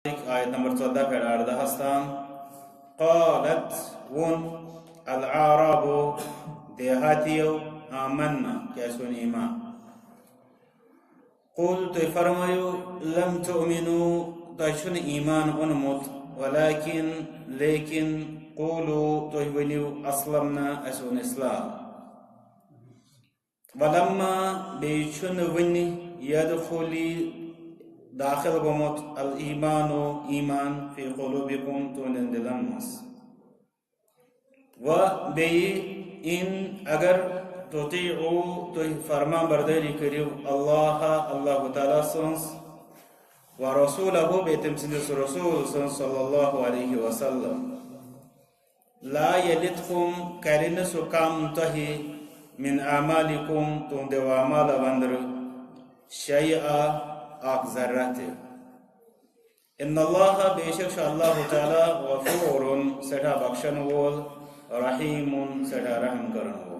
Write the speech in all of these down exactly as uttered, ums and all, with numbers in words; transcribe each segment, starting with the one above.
آیت نمبر ژۄداہ پٮ۪ٹھ اَرداہَس تام۔ قالت، ووٚن، الاعراب، دیہاتیو، آمنا، کیٛاہ اَسہِ ووٚن ایمان؟ قل، تُہۍ فرمٲیِو، لم تؤمنوا، تۄہہِ چھُنہٕ ایمان اوٚنمُت، ولکن، لیکن، قولوا، تُہۍ ؤنِو، اسلمنا، اَسہِ اوٚن اسلام۔ ولما، بیٚیہِ چھُنہٕ وُنہِ، يدخل، داخل گوٚمُت، الایمان، ایمان، فی قلوبکم، تُہنٛدٮ۪ن دِلن منٛز۔ و بیٚیہِ، ان، اگر، تطیعوا، تُہۍ فرما بردٲری کٔرِو، اللہ، اللہ تعالیٰ سٕنٛز، و رسولہ، بیٚیہِ تٔمۍ سٕنٛدِس رسول سٕنٛز، صلی اللہ علیہ وسلم۔ لا یلتکم، کرِ نہٕ سُہ کم تۄہہِ، من اعمالکم، تُہنٛدیو اعمالو اندرٕ، شیئا، اکھ ذرہ تہِ۔ ان اللہ، بے شک چھُ اللہ تعالیٰ، غفور، سٮ۪ٹھاہ بخشن وول، رحیم، سٮ۪ٹھاہ رحم کرن وول۔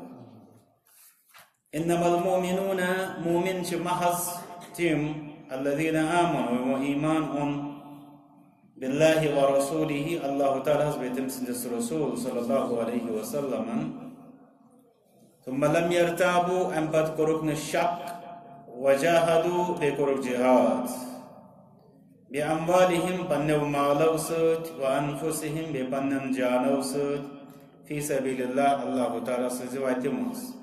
انما المؤمنون، مومن چھِ محض تِم، الذین آمنوا، یِمو ایمان اوٚن، باللہ ورسولہ، اللہ تعالیٰ ہس بیٚیہِ تٔمۍ سٕنٛدِس رسول صلی اللہ علیہ وسلمن۔ ثم لم يرتابوا، امہِ پتہٕ کوٚرُکھ نہٕ شک، وجاہدوا، بیٚیہِ کوٚرُکھ جہاد، باموالہم، پننیو مالو سۭتۍ، وانفسہم، بیٚیہِ پننٮ۪ن جانو سۭتۍ، فی سبیل اللہ، اللہ تعالیٰ سٕنٛزِ وتہِ منٛز۔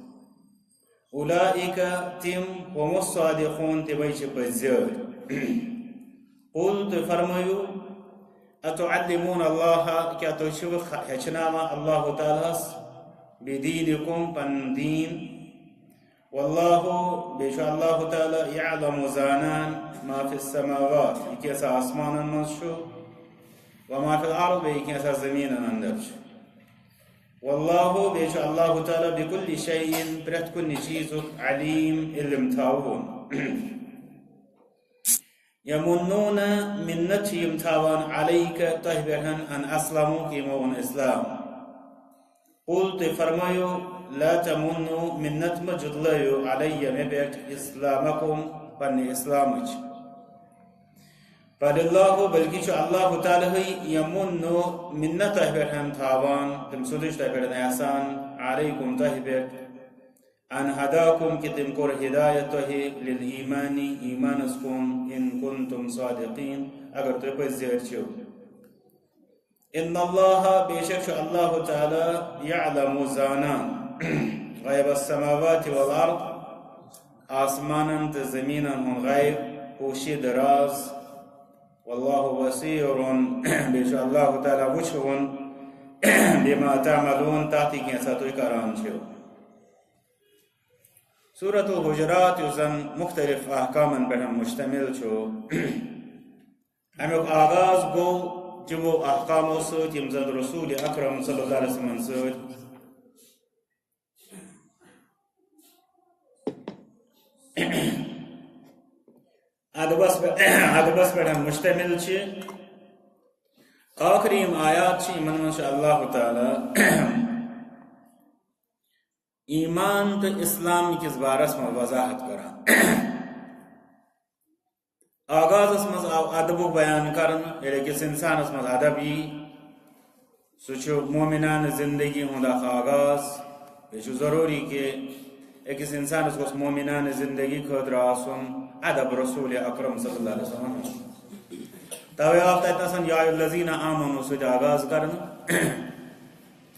اولئک، تِم، هم الصادقون، تِمے چھِ پٔزۍ یٲرۍ۔ قل، تُہۍ فرمٲیِو، اتعلمون اللہ، کیٛاہ تُہۍ چھِو خ-، ہیٚچھناوان اللہ تعالیٰ ہس، بدینکم، پنُن دیٖن؟ واللہ، بیٚیہِ چھُ اللہ تعالیٰ، یعلم، زانان، ما فی السماوات، یہِ کیٛاہ سا آسمانن منٛز چھُ، وما فی الارض، بیٚیہِ کیٛاہ سا زٔمیٖنن اندر چھُ۔ واللہ، بیٚیہِ چھُ اللہ تعالیٰ، بکل شیء، پرٛٮ۪تھ کُنہِ چیٖزُک، علیم، علم تھاوُن۔ یمنون، منت چھِ یِم تھاوان، علیک، تۄہہِ پٮ۪ٹھ، ان اسلموا، کہِ یِمو اوٚن اسلام۔ قل، تُہۍ فرمٲیِو، لا تمنوا، منت مہ جُتلٲیِو، علی، مےٚ پٮ۪ٹھ، اسلامکم، پننہِ اسلامٕچ۔ بل اللہ، بلکہِ چھُ اللہ تعالیٰ ہٕے، یمن، منت تۄہہِ پٮ۪ٹھ تھاوان، تٔمۍ سُنٛدٕے چھُ تۄہہِ پٮ۪ٹھ احسان، علیکم، تۄہہِ پٮ۪ٹھ، ان ہداکم، کہِ تٔمۍ کوٚر ہدایت تۄہہِ، للایمان، ایمانس کُن، ان کنتم صادقین، اگر تُہۍ پٔزۍ یٲرۍ چھِو۔ ان اللہ، بے شک چھُ اللہ تعالیٰ، یعلم، زانان، غیب السماوات والارض، آسمانن تہٕ زمینن ہُنٛد غیب، پوشیدٕ راز، واللہ بصیر، بیٚیہِ چھُ اللہ تعالیٰ وٕچھوُن، بما تعملون، تَتھ تہِ کینٛژھا تُہۍ کران چھِو۔ سورۃ الحجرات، یُس زن مختلف احکامن پٮ۪ٹھ مشتمل چھُ، امیُک آغاز گوٚو تِمو احکامو سۭتۍ یِم زن رسول اکرم صلی اللہ علیہ وسلمن سۭتۍ ادبس پٮ۪ٹھ، ادبس پٮ۪ٹھ مشتمل چھِ۔ ٲخری یِم آیات چھِ، یِمن منٛز چھُ اللہ تعالیٰ ایمان تہٕ اسلام کِس بارس منٛز وضاحت کران۔ آغازس منٛز آو ادبُک بیان کرنہٕ، ییٚلہِ أکِس انسانس منٛز ادب یی، سُہ چھُ مومنانہٕ زندگی ہُنٛد اکھ آغاز۔ بیٚیہِ چھُ ضروٗری کہِ أکِس انسانس گوٚژھ مومنانہٕ زندگی خٲطرٕ آسُن ادب رسول اکرم صلی اللہ علیہ وسلم۔ توے آو تتہِ نسن یا الذین آمنو سۭتۍ آغاز کرنہٕ۔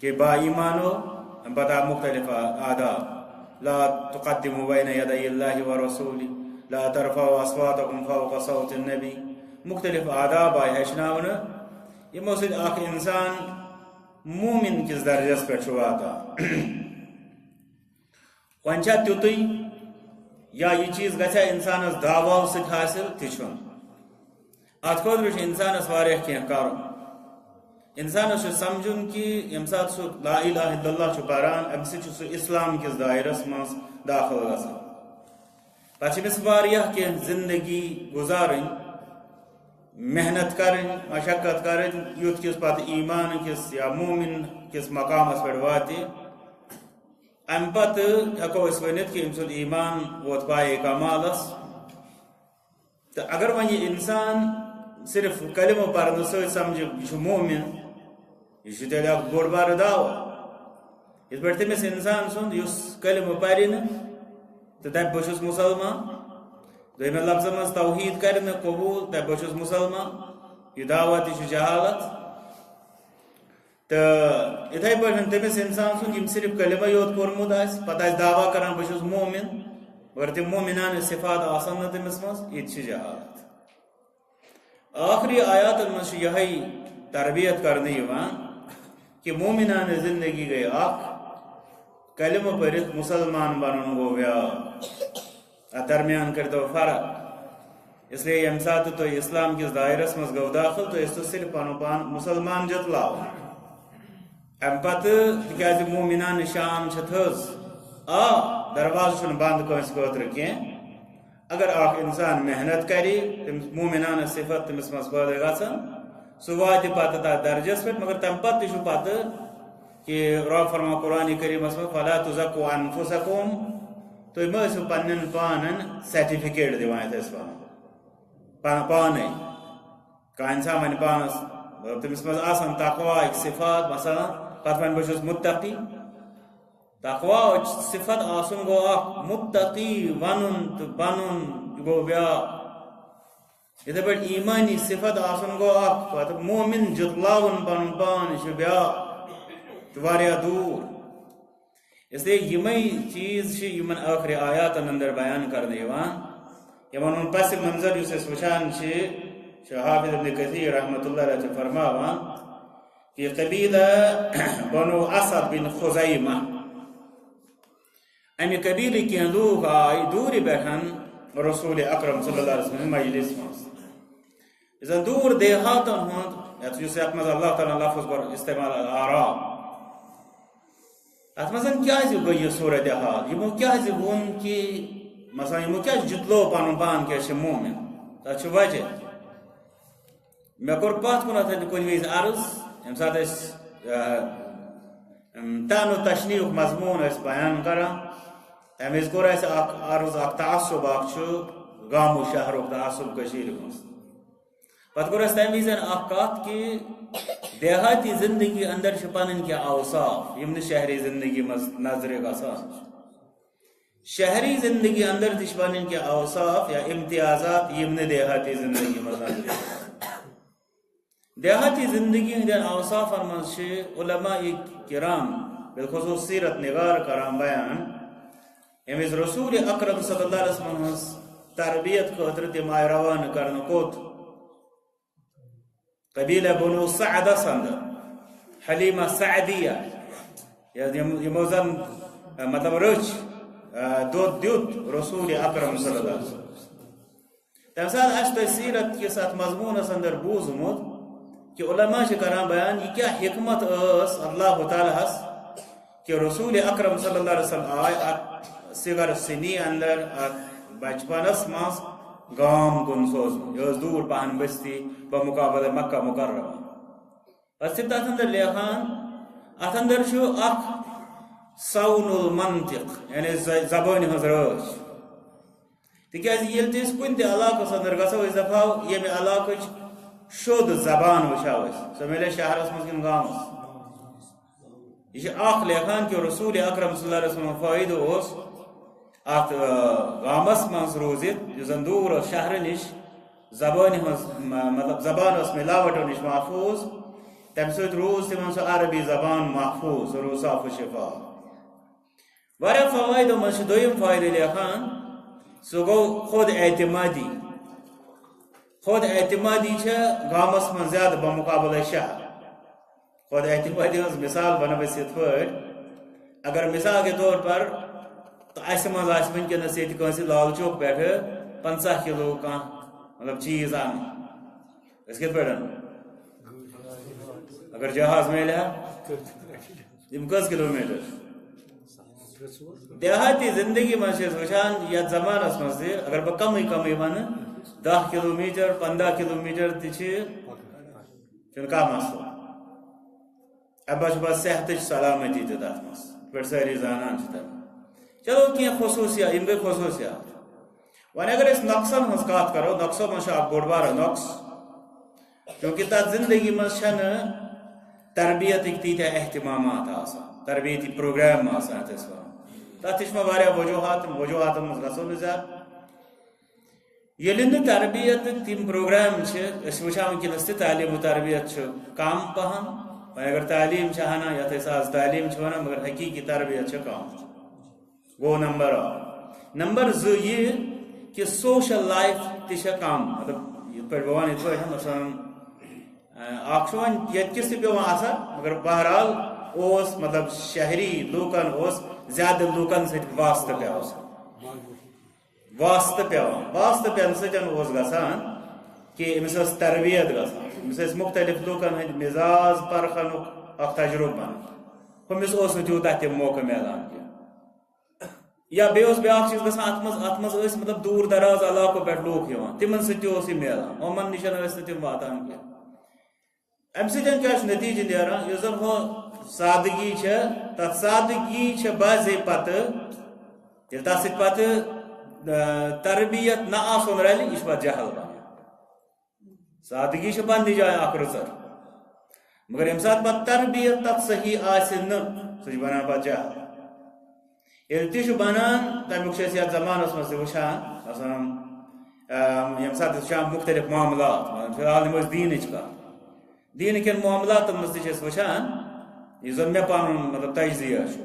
کہ با ایمانو، اَمہِ پتہٕ آو مختلف آ-، آداب۔ لا تقدموا بین یدی اللہ و رسولہ، لا ترفعوا اصواتکم فوق صوت النبی۔ مختلف آداب آیہِ ہیٚچھناونہٕ، یِمو سۭتۍ اکھ انسان مومن کِس درجس پٮ۪ٹھ چھُ واتان۔ وۄنۍ چھا تیُتُے، یا یہِ چیٖز گژھِ ہا انسانس دعویٰ سۭتۍ حٲصِل؟ تہِ چھُنہٕ۔ اتھ خٲطرٕ چھُ انسانس واریاہ کینٛہہ کرُن۔ انسانس چھُ سمجھُن کہِ ییٚمہِ ساتہٕ سُہ لا الہ الا اللہ چھُ پران، امہِ سۭتۍ چھُ سُہ اسلام کِس دایرس منٛز داخل گژھان۔ پتہٕ چھِ أمِس واریاہ کینٛہہ زندگی گُزارٕنۍ، محنت کرٕنۍ، مشقت کرٕنۍ، یُتھ کِس پتہٕ ایمان کِس یا مومن کِس مقامس پٮ۪ٹھ واتہِ۔ امہِ پتہٕ ہٮ۪کو أسۍ ؤنِتھ کہِ أمۍ سُنٛد ایمان ووت پایہِ کمالس۔ تہٕ اگر وۄنۍ یہِ انسان صرف کلمہٕ پرنہٕ سۭتۍ سمجھِ یہِ چھُ مومن، یہِ چھُ تیٚلہِ اکھ بوٚڑ بارٕ دعویٰ۔ یِتھ پٲٹھۍ تٔمِس انسان سُنٛد یُس کلمہٕ پرِ نہٕ تہٕ دپہِ بہٕ چھُس مسلمان، دوٚیمٮ۪ن لفظن منٛز توحید کرِ نہٕ قبول، دپہِ بہٕ چھُس مسلمان، یہِ دعویٰ تہِ چھُ جہالت۔ تہٕ یِتھے پٲٹھۍ تٔمِس انسان سُنٛد یِم صرف کلمہٕ یوت پوٚرمُت آسہِ، پتہٕ آسہِ دعویٰ کران بہٕ چھُس مومن، مگر تِم مومنانہٕ صفات آسن نہٕ تٔمِس منٛز، یہِ تہِ چھِ جہالت۔ ٲخری آیاتن منٛز چھُ یِہے تربیت کرنہٕ یِوان کہِ مومنانہٕ زندگی گٔے اکھ، کلمہٕ پٔرِتھ مسلمان بنُن گوٚو بیٛاکھ۔ اتھ درمیان کٔرۍتو فرق۔ اس لیے ییٚمہِ ساتہٕ تُہۍ اسلام کِس دایرس منٛز گوٚو دٲخل، تُہۍ ٲسِو صرف پنُن پان مسلمان جتلاوان۔ امہِ پتہٕ، تِکیازِ مومنانہٕ شان چھِ تھٔز، آ، دروازٕ چھُنہٕ بنٛد کٲنٛسہِ خٲطرٕ کینٛہہ۔ اگر اکھ انسان محنت کرِ، تٔمِس مومنانہٕ صفت تٔمِس منٛز پٲدٕ گژھن، سُہ واتہِ پتہٕ تتھ درجس پٮ۪ٹھ، مگر تمہِ پتہٕ تہِ چھُ پتہٕ کہِ رب فرمان قرآن کریمس منٛز، "فلا تزکوا انفسکم"، تُہۍ مہ ٲسِو پننٮ۪ن پانن سرٹیفکیٹ دِوان، یتھ أسۍ ونو پا-، پانے۔ کانٛہہ انسان ونہِ پانس، مطلب، تٔمِس منٛز آسن تقواہٕکۍ صفات، مثلاً، پتہٕ ونہِ، "بہٕ چھُس متقی"۔ تقواہٕچ صفت آسُن گوٚو اکھ، متقی ونُن تہٕ بنُن، یہِ گوٚو بیٛاکھ۔ یِتھے پٲٹھۍ ایمانی صفت آسُن گوٚو اکھ، پتہٕ مومن جتلاوُن پنُن پان، یہِ چھُ بیٛاکھ، یہِ چھُ واریاہ دوٗر۔ اس لیے یِمے چیٖز چھِ یِمن ٲخری آیاتن اندر بیان کرنہٕ یِوان۔ یِمن ہُنٛد پس منظر یُس أسۍ وٕچھان چھِ، چھُ حافظ ابن کثیر رحمتہ اللہ علیہ چھُ فرماوان کہِ قبیلہ بنو اسد بن خزیمہ، امہِ قبیلٕکۍ کینٛہہ لوٗکھ آے دوٗرِ پٮ۪ٹھ رسول اکرم صلی اللہ علیہ وسلم مجلس منٛز۔ یُس زن دوٗر دیہاتن ہُنٛد، یتھ، یُس یتھ منٛز اللہ تعالیٰ ہن لفظ کوٚر استعمال، الاعراب۔ اتھ منٛز زن کیازِ گوٚو یہِ صورت حال؟ یِمو کیازِ ووٚن کہِ، مثلاً، یِمو کیازِ جُتلو پنُن پان کہِ أسۍ چھِ مومن؟ تتھ چھُ وجہ۔ مےٚ کوٚر پتھ کُنتھ تہِ کُنہِ وِزِ عرض، ییٚمہِ ساتہٕ أسۍ، آ، اَم، تعنُ تشنیعُک مضموٗن ٲسۍ بیان کران، تَمہِ وِزِ کوٚر اَسہِ اکھ عرض، اکھ تعصب اکھ چھُ گامہٕ شہرُک تعصب کٔشیٖرِ منٛز۔ پتہٕ کوٚر اَسہِ تَمہِ وِزِ اکھ کتھ کہِ دیہاتی زندگی اندر چھِ پنٕنۍ کینٛہہ اوصاف، یِم نہٕ شہری زندگی منٛز نظرِ گژھان چھِ۔ شہری زندگی اندر تہِ چھِ پنٕنۍ کینٛہہ اوصاف یا امتیازات، یِم نہٕ دیہاتی زندگی منٛز نظرِ یِوان۔ دیہاتی زندگی ہٕنٛدٮ۪ن اوصافن منٛز چھِ علماء کرام، بالخصوص سیرت نگار کران بیان، ییٚمہِ وِزِ رسول اکرم صلی اللہ علیہ وسلم ہٕنٛز تربیت خٲطرٕ تِم آیہِ روانہٕ کرنہٕ کوٚت؟ قبیلہ بنو سعدس اندر، حلیمہ سعدیہ، یَتھ یِم-، یِمو زن، مطلب، رٔچھ، دۄد دیُت رسول اکرم صلی اللہ علیہ وسلم۔ تَمہِ ساتہٕ آسہِ تۄہہِ سیرت کِس اَتھ مضموٗنَس اندر بوٗزمُت کہِ علماء چھِ کران بیان، یہِ کیٛاہ حکمت ٲس اللہ تعالیٰ ہَس کہِ رسول اکرم صلی اللہ علیہ وسلم آے اَتھ صغر سنی اندر، اَتھ بچپنس منٛز گام کُن سوزنہٕ۔ یہِ ٲس دوٗر پہن بستی بمقابلہ مکہ مکرمہ۔ پتہٕ چھِ تَتھ اندر لیکھان، اَتھ اندر چھُ اکھ صون المنطق، یعنی ز-، زبٲنۍ ہٕنٛز رٲچھ۔ تِکیٛازِ ییٚلہِ تہِ أسۍ کُنہِ تہِ علاقس اندر گژھو، أسۍ دپہو ییٚمہِ علاقٕچ شوٚد زبان وٕچھو أسۍ، سۄ میلہِ شہرس منٛز کِنہٕ گامس؟ یہِ چھُ اکھ لیکھان کہِ رسول اکرم صلی اللہ علیہ وسلم فٲیدٕ اوس اتھ، آ، گامس منٛز روٗزِتھ، یُس زن دوٗر اوس شہرٕ نِش، زبٲنۍ ہٕنٛز، م-، مطلب زبان ٲس ملاوٹو نِش محفوظ، تمہِ سۭتۍ روٗز تِمن سۄ عربی زبان محفوظ، سۄ روٗز صاف و شفاف۔ واریاہ فوٲیدو منٛز چھُ دوٚیِم فٲیدٕ لیکھان، سُہ گوٚو خود اعتمادی۔ خود اعتمادی چھےٚ گامس منٛز زیادٕ بمقابلے شہر۔ خود اعتمادی ہٕنٛز مثال ونو أسۍ یِتھ پٲٹھۍ، اگر مثال کے طور پر تہٕ اسہِ منٛز آسہِ وٕنکیٚنس ییٚتہِ کٲنٛسہِ لال چوک پٮ۪ٹھٕ پنٛژاہ کِلوٗ کانٛہہ، مطلب، چیٖز انُن، أسۍ کِتھ پٲٹھۍ انو؟ اگر جہاز میلہِ ہا، یِم کٔژ کِلوٗ میٖٹر؟ دیہاتی زندگی منٛز چھِ أسۍ وٕچھان، یتھ زمانس منٛز تہِ اگر بہٕ کمٕے کمٕے ونہٕ، دَہ کِلوٗ میٖٹر، پنٛداہ کِلوٗ میٖٹر تہِ چھِ، چھُنہٕ کانٛہہ مسلہٕ۔ اَمہِ پتہٕ چھُ پتہٕ صحتٕچ سلامتی تہِ تتھ منٛز، یِتھ پٲٹھۍ سٲری زانان چھِ تتھ۔ چلو، کینٛہہ خصوٗصیات، یِم گٔے خصوٗصیات۔ وۄنۍ اگر أسۍ نۄقصن ہٕنٛز کتھ کرو، نۄقصو منٛز چھُ اکھ بوٚڑ بارٕ نۄقص، چونکہ تتھ زندگی منٛز چھنہٕ تربیتٕکۍ تیٖتیٛاہ اہتمامات آسان، تربیتی پروگرام آسان، یتھ أسۍ ونو۔ تتھ تہِ چھِ مےٚ واریاہ وجوہات، تِم وجوہاتن منٛز گژھو نہٕ زیادٕ۔ ییٚلہِ نہٕ تربیت تہٕ تِم پروگرام چھِ، أسۍ چھِ وٕچھان وٕنکیٚنَس تہِ تعلیٖم و تربیت چھِ کم پہن۔ وۄنۍ اگر تعلیٖم چھِ ہنا، یَتھ أسۍ آز تعلیٖم چھِ وَنان، مگر حقیٖقی تربیت چھِ کم۔ گوٚو نمبر اکھ۔ نمبر زٕ یہِ کہِ سوشل لایف تہِ چھےٚ کم۔ مطلب، یِتھ پٲٹھۍ بہٕ وَنہٕ، یِتھ پٲٹھۍ مثلاً، اَ، اکھ چھُ وۄنۍ ییٚتہِ کِس تہِ پٮ۪وان اثر، مگر بہرحال اوس، مطلب، شہری لوٗکن اوس زیادٕ لوٗکن سۭتۍ واسطہٕ پٮ۪وان۔ واسطہٕ پٮ۪وان۔ واسطہٕ پٮ۪نہٕ سۭتۍ اوس گژھان کہِ أمِس ٲس تربیت گژھان، أمِس ٲسۍ مُختٔلِف لوٗکن ہٕنٛدۍ مِزاز پرکھنُک اکھ تجرُبہٕ بنان، ہُمِس اوس نہٕ تیوٗتاہ تہِ موقعہٕ میلان کینٛہہ۔ یا بیٚیہِ اوس بیٛاکھ چیٖز گژھان، اتھ منٛز، اتھ منٛز ٲسۍ مطلب دوٗر دراز علاقو پٮ۪ٹھ لوٗکھ یِوان، تِمن سۭتۍ تہِ اوس یہِ میلان، یِمن نِش ٲسۍ نہٕ تِم واتان کینٛہہ۔ امہِ سۭتۍ کیٛاہ چھُ نتیٖجہٕ نیران؟ یُس زن ہُہ سادگی چھےٚ، تتھ سادگی چھےٚ بعضے پتہٕ، ییٚلہِ تتھ سۭتۍ پتہٕ، آ، تربیت نہ آسُن رلہِ، یہِ چھُ پتہٕ جہل بنان۔ سادگی چھِ پننہِ جایہِ اکھ رٕژر، مگر ییٚمہِ ساتہٕ پتہٕ تربیت تتھ صحیح آسہِ نہٕ، سُہ چھُ بنان پتہٕ جہل۔ ییٚلہِ تہِ چھُ بنان، تمیُک چھِ أسۍ یتھ زمانس منٛز تہِ وٕچھان، مثلاً، آ، ییٚمہِ ساتہٕ أسۍ وٕچھان مُختٔلِف معاملات، مثلاً، فی الحال نِمو أسۍ دیٖنٕچ کتھ۔ دیٖنہٕ کٮ۪ن معاملاتن منٛز تہِ چھِ أسۍ وٕچھان، یُس زن مےٚ پنُن، مطلب، تجزیہ چھُ،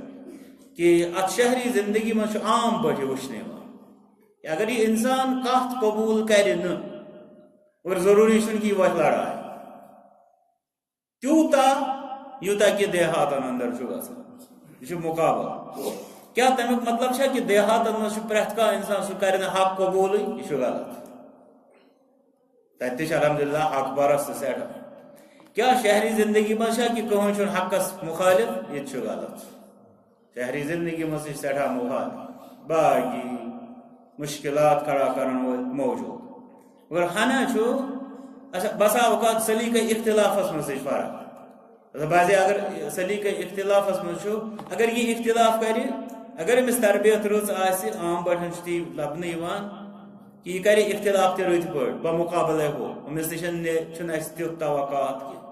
کہِ اتھ شہری زندگی منٛز چھُ عام پٲٹھۍ یہِ وٕچھنہٕ یِوان کہِ اگر یہِ انسان کتھ قبول کرِ نہٕ، اور ضروٗری چھُنہٕ کہِ یہِ وۄتھِ لڑایہِ، تیوٗتاہ یوٗتاہ کہِ دیہاتن اندر چھُ گژھان۔ یہِ چھُ مقابلہٕ۔ کیٛاہ تمیُک مطلب چھا کہِ دیہاتن منٛز چھُ پرٛٮ۪تھ کانٛہہ انسان، سُہ کرِ نہٕ حق قبولٕے؟ یہِ چھُ غلط۔ تتہِ تہِ چھِ الحمدللہ حق پرست سٮ۪ٹھاہ۔ کیٛاہ شہری زندگی منٛز چھا کہِ کٕہٕنۍ چھُنہٕ حقس مخالف؟ یہِ تہِ چھُ غلط۔ شہری زندگی منٛز تہِ چھِ سٮ۪ٹھاہ مخالف، باقی مشکلات کھڑا کرن وٲلۍ موجود۔ مگر ہنا چھُ، اچھا، بسا اوقات سلیقہ اختلافس منٛز تہِ چھِ فرق۔ مطلب، بعضے اگر سلیقہ اختلافس منٛز چھُ، اگر یہِ اختلاف کرِ، اگر أمِس تربیت رٕژ آسہِ، عام پٲٹھۍ چھُ تی لبنہٕ یِوان کہِ یہِ کرِ اختلاف تہِ رٕتۍ پٲٹھۍ، بمقابلے ہُہ، أمِس نِش نے-، چھُنہٕ اَسہِ تیُتھ توقعات کینٛہہ۔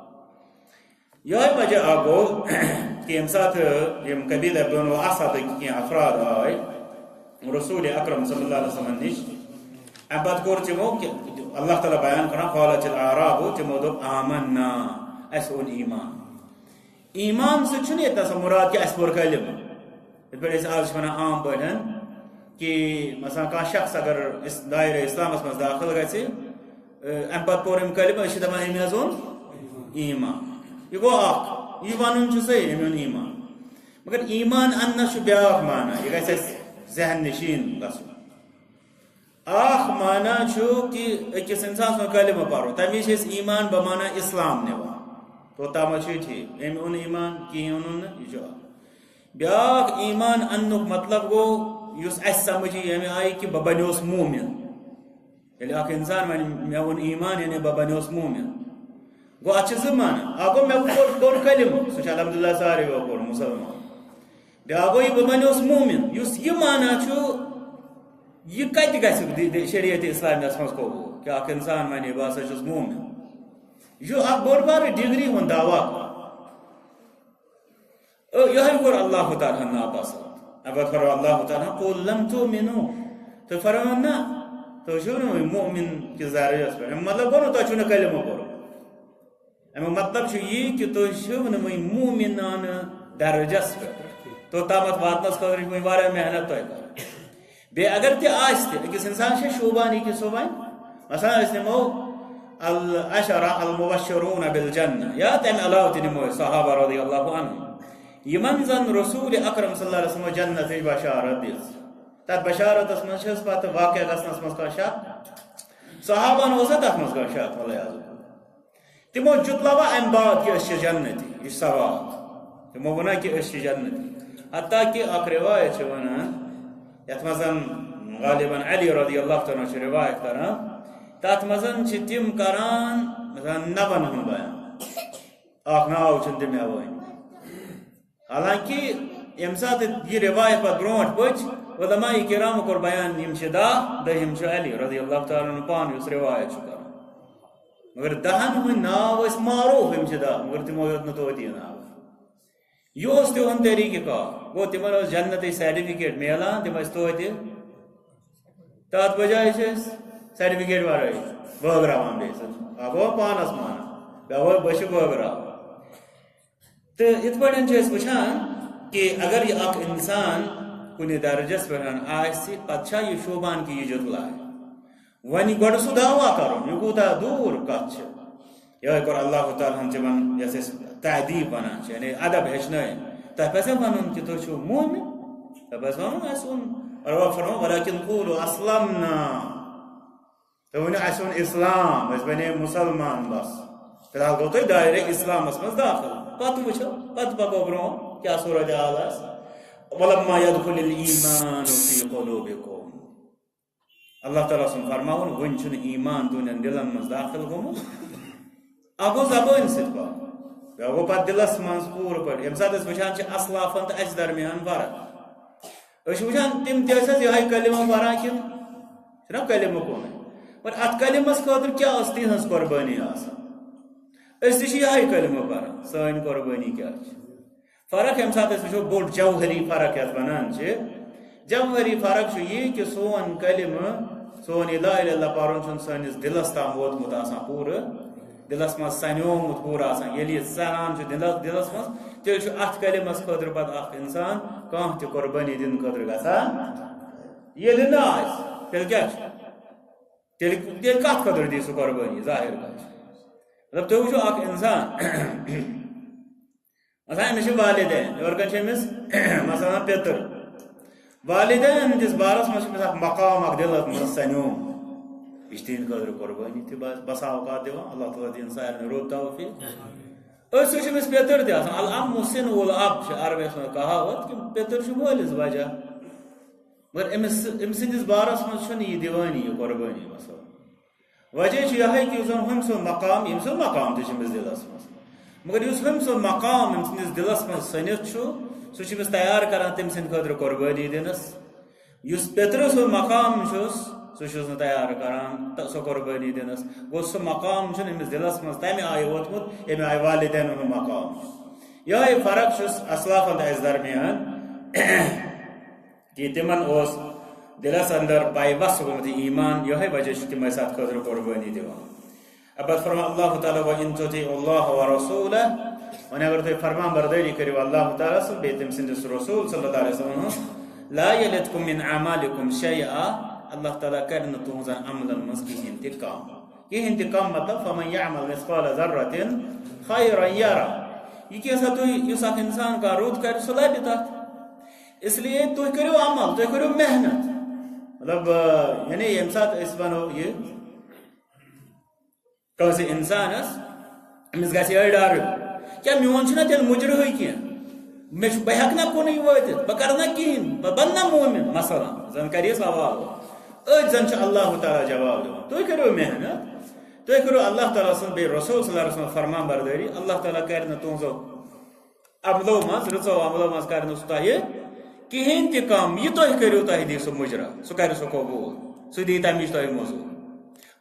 یِہوٚے وجہ اکھ گوٚو کہِ ییٚمہِ ساتہٕ یِم قبیلہ بنو اسدٕکۍ کینٛہہ افراد آے رسول اکرم صلی اللہ علیہ وسلم نِش، اَمہِ پتہٕ کوٚر تِمو کہِ اللہ تعالیٰ بیان کران، قالت الاعراب، تِمو دوٚپ، آمنا، اَسہِ اوٚن ایمان۔ ایمان سۭتۍ چھُنہٕ ییٚتہِ آسان مُراد کہِ اَسہِ پوٚر کلمہٕ۔ یِتھ پٲٹھۍ أسۍ آز چھِ وَنان عام پٲٹھۍ کہِ مثلاً کانٛہہ شخص اگر اس-، دایرہ اسلامس منٛز داخل گژھِ، اَ، اَمہِ پتہٕ پوٚر أمۍ کلمہٕ، أسۍ چھِ دَپان، أمۍ حظ اوٚن ایمان۔ یہِ گوٚو اکھ، یہِ وَنُن چھُ صحیح، أمۍ اوٚن ایمان۔ مگر ایمان اَننَس چھُ بیٛاکھ معنی، یہِ گژھِ اَسہِ ذہن نشین گژھُن۔ اکھ معنی چھُ کہِ أکِس اِنسان سُنٛد کلمہٕ پَرُن، تَمہِ وِزِ چھِ أسۍ ایمان بمعنی اسلام نِوان۔ توٚتام چھُ یہِ ٹھیٖک، أمۍ اوٚن ایمان، کِہیٖنۍ اوٚنُن نہٕ، یہِ چھُ اکھ۔ بیٛاکھ ایمان اَننُک مطلب گوٚو، یُس اَسہِ سمجھ یی ییٚمہِ آیہِ کہِ بہٕ بنیوس مومن۔ ییٚلہِ اکھ اِنسان وَنہِ، مےٚ اوٚن ایمان، یعنی بہٕ بنیوس مومن۔ گوٚو، اَتھ چھِ زٕ معنی۔ اکھ گوٚو، مےٚ کوٚر، کوٚر کلمہٕ، سُہ چھُ الحمدللہ ساروِیو کوٚرمُت، مُسلمان۔ بیٛاکھ گوٚو، یہِ بہٕ بنیوس مومن۔ یُس یہِ معنی چھُ، یہِ کتہِ گژھِ دِ-، دِ-، شریعت اسلامیس منٛز قبول؟ کہِ اکھ انسان ونہِ، بہٕ ہسا چھُس مومن۔ یہِ چھُ اکھ بٔڑ بارٕ ڈگری ہُنٛد دعویٰ۔ او، یِہوٚے کوٚر اللہ تعالیٰ ہن ناپسنٛد۔ اَمہِ پتہٕ فرموو اللہ تعالیٰ ہن، "قل لم تؤمنوا"، تُہۍ فرمٲیِو نہ، تُہۍ چھِو نہٕ وُنہِ مؤمن کِس درجس پٮ۪ٹھ۔ اَمیُک مطلب گوٚو نہٕ تۄہہِ چھُو نہٕ کلمہٕ پوٚرمُت۔ اَمیُک مطلب چھُ یی کہِ تُہۍ چھِو نہٕ وُنہِ مومنانہٕ درجس پٮ۪ٹھ۔ توٚتامَتھ واتنَس خٲطرٕ چھِ وُنہِ واریاہ محنت تۄہہِ کَرٕنۍ۔ بیٚیہِ اگر تہِ آسہِ تہِ، أکِس اِنسانَس چھِ شوٗبان یہِ کہِ سُہ وَنہِ۔ مثلاً أسۍ نِمو العشرہ المبشرون بالجنہ یا تَمہِ علاوٕ تہِ نِمو أسۍ صحابہ رضی اللہ عنہم۔ یِمَن زَن رسول اکرم صلی اللہ علیہ وسلم جنتٕچ بشارت دِژ۔ تَتھ بشارتَس منٛز چھِ أسۍ پَتہٕ واقعہ گژھنَس منٛز کانٛہہ شک؟ صحابن اوسا تَتھ منٛز کانٛہہ شک؟ والعیاذ باللہ۔ تِمو جُتلاوا اَمہِ بعد کہِ أسۍ چھِ جنتی، یہِ چھُ سوال۔ تِمو ووٚنا کہِ أسۍ چھِ جنتی۔ حتیٰ کہِ اکھ روایت چھِ وَنان، یَتھ منٛز زَن غالباً علی رضی اللہ تعالیٰ عنہ چھِ روایت کران، تَتھ منٛز چھِ تِم کران، مثلاً، نَوَن ہُنٛد بیان۔ اکھ ناو چھُنہٕ تٔمۍ ہٮ۪وان۔ حالانکہِ ییٚمہِ ساتہٕ یہِ روایت پتہٕ برونٛٹھ پٔچ، علماء کرامو کوٚر بیان، یِم چھِ دَہ، دٔہِم چھُ علی رضی اللہ تعالیٰ عنہ پانہٕ یُس روایت چھُ کران۔ مگر دَہَن ہٕنٛدۍ ناو ٲسۍ معروف، یِم چھِ دَہ، مگر تِمو ہیوٚت نہٕ توتہِ یہِ ناو۔ یہِ اوس تِہُنٛد طریٖقہٕ کار۔ گوٚو، تِمن اوس جنتٕچ سرٹیفکیٹ میلان، تِم ٲسۍ توتہِ۔ تَتھ بجایہِ چھِ أسۍ سرٹیفکیٹ ورٲے بٲگراوان بیٚیہِ سۭتۍ۔ اَکھ گوٚو پانَس مانان، بیٛاکھ گوٚو بہٕ چھُس بٲگراوان۔ تہٕ یِتھ پٲٹھۍ چھِ أسۍ وٕچھان کہِ اگر یہِ اَکھ اِنسان کُنہِ درجَس پٮ۪ٹھ آسہِ، پَتہٕ چھا یہِ شوٗبان کہِ یہِ جُتلاے؟ وۄنۍ گۄڈٕ سُہ دعویٰ کَرُن، یہِ کوٗتاہ دوٗر کَتھ چھِ۔ یِہوٚے کوٚر اللہ تعالیٰ ہَن تِمَن، یَتھ أسۍ تہذیٖب وَنان چھِ، یعنی ادب ہیٚچھنٲوِن۔ تۄہہِ پَزِ وَنُن کہِ تُہۍ چھِو مومِن، تۄہہِ پَزِ وَنُن اَسہِ ووٚن۔ اور وۄنۍ فرموو، "وَلَٰكِنْ قُولُوا أَسْلَمْنَا۔" تُہۍ ؤنِو، "اَسہِ اوٚن اِسلام، أسۍ بَنے مُسلمان بَس۔" فی الحال گوٚو تُہۍ دایرے اِسلامَس منٛز دٲخِل۔ پَتہٕ وٕچھو، پَتہٕ پَکو برٛونٛہہ، کیٛاہ صوٗرت حال آسہِ۔ "وَلَمَّا يَدْخُلِ الْإِيمَانُ فِي قُلُوبِكُمْ۔" اللہ تعالیٰ سُنٛد فرماوُن، وُنہِ چھُنہٕ ایٖمان تُہٕنٛدٮ۪ن دِلَن منٛز دٲخِل گوٚمُت۔ اَکھ گوٚو زبٲنۍ سۭتۍ پَتھ، بیٛاکھ گوٚو پَتہٕ دِلَس منٛز پوٗرٕ پٲٹھۍ۔ ییٚمہِ ساتہٕ أسۍ وٕچھان چھِ اَسلافَن تہٕ اَسہِ درمیان فرق، أسۍ چھِ وٕچھان تِم تہِ ٲسۍ حظ یِہوٚے کلمہٕ پَران کِنہٕ چھُنہ کلمہٕ کُنُے؟ مگر اَتھ کلمَس خٲطرٕ کیٛاہ ٲس تِہٕنٛز قۄربٲنی آسان؟ أسۍ تہِ چھِ یِہوٚے کلمہٕ پَران، سٲنۍ قۄربٲنی کیٛاہ چھِ؟ فرق ییٚمہِ ساتہٕ أسۍ وٕچھو، بوٚڑ جوہری فرق یَتھ وَنان چھِ، جوہری فرق چھُ یہِ کہِ سون کلمہٕ، سون یہِ لا اله الا اللہ پَرُن چھُنہٕ سٲنِس دِلَس تام ووتمُت آسان پوٗرٕ، دِلَس منٛز سَنیومُت پوٗرٕ آسان۔ ییٚلہِ یہِ سَنان چھُ دِلَس، دِلَس منٛز، تیٚلہِ چھُ اَتھ کلمَس خٲطرٕ پَتہٕ اَکھ اِنسان کانٛہہ تہِ قۄربٲنی دِنہٕ خٲطرٕ گژھان۔ ییٚلہِ نہٕ آسہِ، تیٚلہِ کیٛاہ چھُ؟ تیٚلہِ، تیٚلہِ کَتھ خٲطرٕ دی سُہ قۄربٲنی؟ ظٲہِر کَتھ چھِ۔ مطلب، تُہۍ وٕچھِو اَکھ اِنسان، مثلاً، أمِس چھِ والدین، یورٕ کَنۍ چھِ أمِس، مثلاً، پیٚتٕر۔ والدین ہٕنٛدِس بارَس منٛز چھُ أمِس اَکھ مقام اَکھ دِلَس منٛز سَنیومُت۔ یہِ چھِ تِہِنٛدِ خٲطرٕ قۄربٲنی تہِ بَس، بَسا اوقات دِوان۔ اللہ تعالیٰ دِیِن سارنٕے رُت توفیٖق۔ أتھۍ سۭتۍ چھِ أمِس پیٚتٕر تہِ آسان۔ العم سِنو الاب چھِ عربِیَس منٛز کہاوت کہِ پیٚتٕر چھُ مٲلِس وجہ۔ مگر أمِس، أمۍ سٕنٛدِس بارَس منٛز چھُنہٕ یہِ دِوٲنی، یہِ قۄربٲنی مثلاً۔ وجہ چھُ یِہوٚے کہِ یُس زَن ہُمۍ سُنٛد مقام، ییٚمۍ سُنٛد مقام تہِ چھُ أمِس دِلَس منٛز۔ مگر یُس ہُمۍ سُنٛد مقام أمۍ سٕنٛدِس دِلَس منٛز سٔنِتھ چھُ، سُہ چھُ أمِس تیار کران تٔمۍ سٕنٛدِ خٲطرٕ قۄربٲنی دِنَس۔ یُس پیٚترٕ سُنٛد مقام چھُس، سُہ چھُس نہٕ تیار کران تہٕ سۄ قۄربٲنی دِنَس۔ گوٚو، سُہ مقام چھُنہٕ أمِس دِلَس منٛز تَمہِ آیہِ ووتمُت، ییٚمہِ آیہِ والدینَن ہُنٛد مقام چھُ۔ یِہوٚے فرق چھُس اسلافَن تہٕ اَسہِ درمیان۔ کہِ تِمن اوس دِلس اندر پے وس گوٚمُت یہِ ایمان، یِہوٚے وجہ چھُ تِم ٲسۍ اتھ خٲطرٕ قربٲنی دِوان۔ اب پتہٕ فرمان اللہ تعالیٰ، "وَإِن تُطِيعُوا اللَّهَ وَرَسُولَهُ"، وۄنۍ اگر تُہۍ فرمان بردٲری کٔرِو اللہ تعالیٰ سٕنٛز بیٚیہِ تٔمۍ سٕنٛدِس رسول صلی اللہ علیہ وسلم ہٕنٛز، "لَا يَلِتْكُمْ مِنْ أَعْمَالِكُمْ شَيْئًا"، اللہ تعالیٰ کرِ نہٕ تُہنٛزن عملن منٛز کِہیٖنۍ تہِ کم۔ کِہیٖنۍ تہِ کم مطلب، "فَمَنْ يَعْمَلْ مِثْقَالَ ذَرَّةٍ خَيْرًا يَرَهُ"، یہِ کینٛہہ سا تُہۍ، یُس اکھ انسان کانٛہہ رُت کرِ، سُہ لبہِ تتھ۔ اس لیے تُہۍ کٔرِو عمل، تُہۍ کٔرِو محنت۔ مطلب، آ، یعنی ییٚمہِ ساتہٕ أسۍ ونو یہِ کٲنٛسہِ انسانس، أمِس گژھِ یِہوٚے ڈر، کیٛاہ میون چھُنہ تیٚلہِ مُجرٕ ہٕے کینٛہہ؟ مےٚ چھُ، بہٕ ہٮ۪کہٕ نہ کُنُے وٲتِتھ، بہٕ کرٕ نہ کِہیٖنۍ، بہٕ بنہٕ نہ مومِن، مثلاً، زن کرِ یہِ سوال۔ أتھۍ زن چھُ اللہ تعالیٰ جواب دِوان، تُہۍ کٔرِو محنت، تُہۍ کٔرِو اللہ تعالیٰ سٕنٛز بیٚیہِ رسول صلی اللہ علیہ وسلم فرمان بردٲری، اللہ تعالیٰ کرِ نہٕ تُہنٛزو عملو منٛز، رٕژو عملو منٛز کرِ نہٕ سُہ تۄہہِ کِہیٖنۍ تہِ کم۔ یہِ تُہۍ کٔرِو، تۄہہِ دِیہِ سُہ مُجرا، سُہ کرِ سُہ قبوٗل، سُہ دِیہِ تَمِچ تۄہہِ مٔزوٗرۍ۔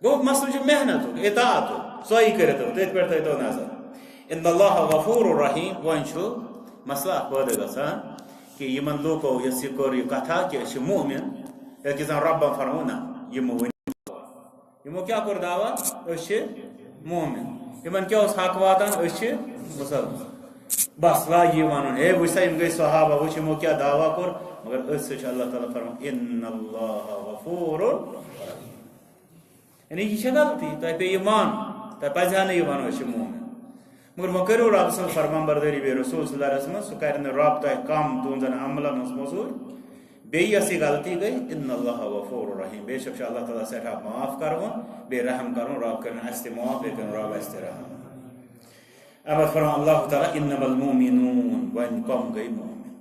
گوٚو، مسلہٕ چھُ محنتُک، اطاعتُک، سۄے کٔرِتھ تُہۍ، تٔتھۍ پٮ۪ٹھ تھٲیتو نظر۔ ان اللہ غفور رحیم۔ وۄنۍ چھُ مسلہٕ اکھ پٲدٕ گژھان کہِ یِمن لوٗکو یۄس یہِ کٔر، یہِ کتھا کہِ أسۍ چھِ مُؤمِن، ییٚلہِ کہِ زن رۄبن فرموو، نہ، یِمو ؤنۍ یِمو کیٛاہ کوٚر دعویٰ؟ أسۍ چھِ مومِن۔ یِمن کیٛاہ اوس حق واتان؟ أسۍ چھِ مُسلمان۔ بس، لاگہِ یہِ وَنُن، "ہے، وٕچھ سا، یِم گٔے صحابہ، وٕچھ، یِمو کیٛاہ دعویٰ کوٚر۔" مگر أتھۍ سۭتۍ چھُ اللہ تعالیٰ فرماوان، "ان اللہ غفور رحیم۔" یعنی یہِ چھےٚ غلطی، تۄہہِ پیٚیہِ یہِ مانُن، تۄہہِ پَزِ ہا نہٕ یہِ وَنُن، "أسۍ چھِ مومِن۔" مگر وۄنۍ کٔرِو رۄب سٕنٛز فرمان بردٲری، بیٚیہِ رسول صلی اللہ علیہ وسلم، سُہ کَرِ نہٕ رۄب تۄہہِ کَم تُہنٛزن عملن ہٕنٛز مٔزوٗرۍ۔ بیٚیہِ یۄس یہِ غلطی گٔے، ان اللہ غفور رحیم، بے شک چھُ اللہ تعالیٰ سٮ۪ٹھاہ معاف کرون، بیٚیہِ رحم کرون، رۄب کٔرِن اَسہِ تہِ معاف، بیٚیہِ کٔرِن رۄب اَسہِ تہِ رحم۔ اَمہِ پتہٕ فرمان اللہ تعالیٰ، "انما المؤمنون"، وۄنۍ کم گٔے مومن؟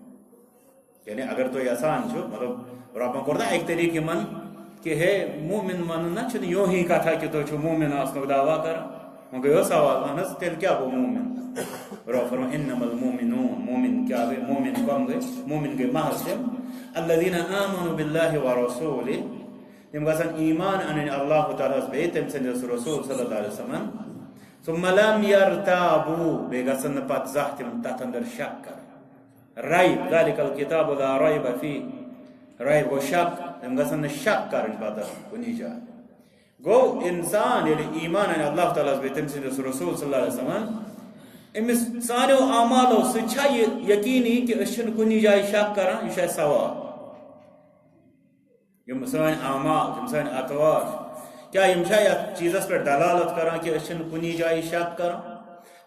یعنی اگر تُہۍ یژھان چھِو، مطلب، رۄبن کوٚر نا اَکہِ طریٖقہٕ یِمن کہِ ہے، مومن ونُن نا چھُنہٕ یوہی کتھا کہِ تُہۍ چھِو مومن آسنُک دعویٰ کران۔ وۄنۍ گٔیو سوال، اہن حظ، تیٚلہِ کیٛاہ گوٚو مومن؟ رۄب فرمان، "انما المؤمنون"، مومن کیٛاہ گٔے؟ مومن کم گٔے؟ مومن گٔے محض تِم، "الذین آمنوا باللہ ورسولہ"، تِم گژھن ایمان اَنٕنۍ اللہ تعالیٰ ہَس بیٚیہِ تٔمۍ سٕنٛدِس رسول صلی اللہ علیہ وسلم۔ ثم لم يرتابوا، بیٚیہِ گژھن نہٕ پتہٕ زانٛہہ تِم تتھ اندر شک کرٕنۍ۔ ریب، ذلك الكتاب لا ريب فيه۔ ریب گوٚو شک، تِم گژھن نہٕ شک کرٕنۍ پتہٕ کُنی جایہِ۔ گوٚو، انسان ییٚلہِ ایمان انہِ اللہ تعالیٰ ہس بیٚیہِ تٔمۍ سٕنٛدِس رسول صلی اللہ علیہ وسلم، أمِس سانیو اعمالو سۭتۍ چھا یہِ یقینی کہِ أسۍ چھِنہٕ کُنی جایہِ شک کران، یہِ چھُ اَسہِ ثواب؟ یِم سٲنۍ اعمال، یِم سٲنۍ اطوار، کیٛاہ یِم چھا یتھ چیٖزس پٮ۪ٹھ دلالت کران کہِ أسۍ چھِنہٕ کُنی جایہِ شک کران؟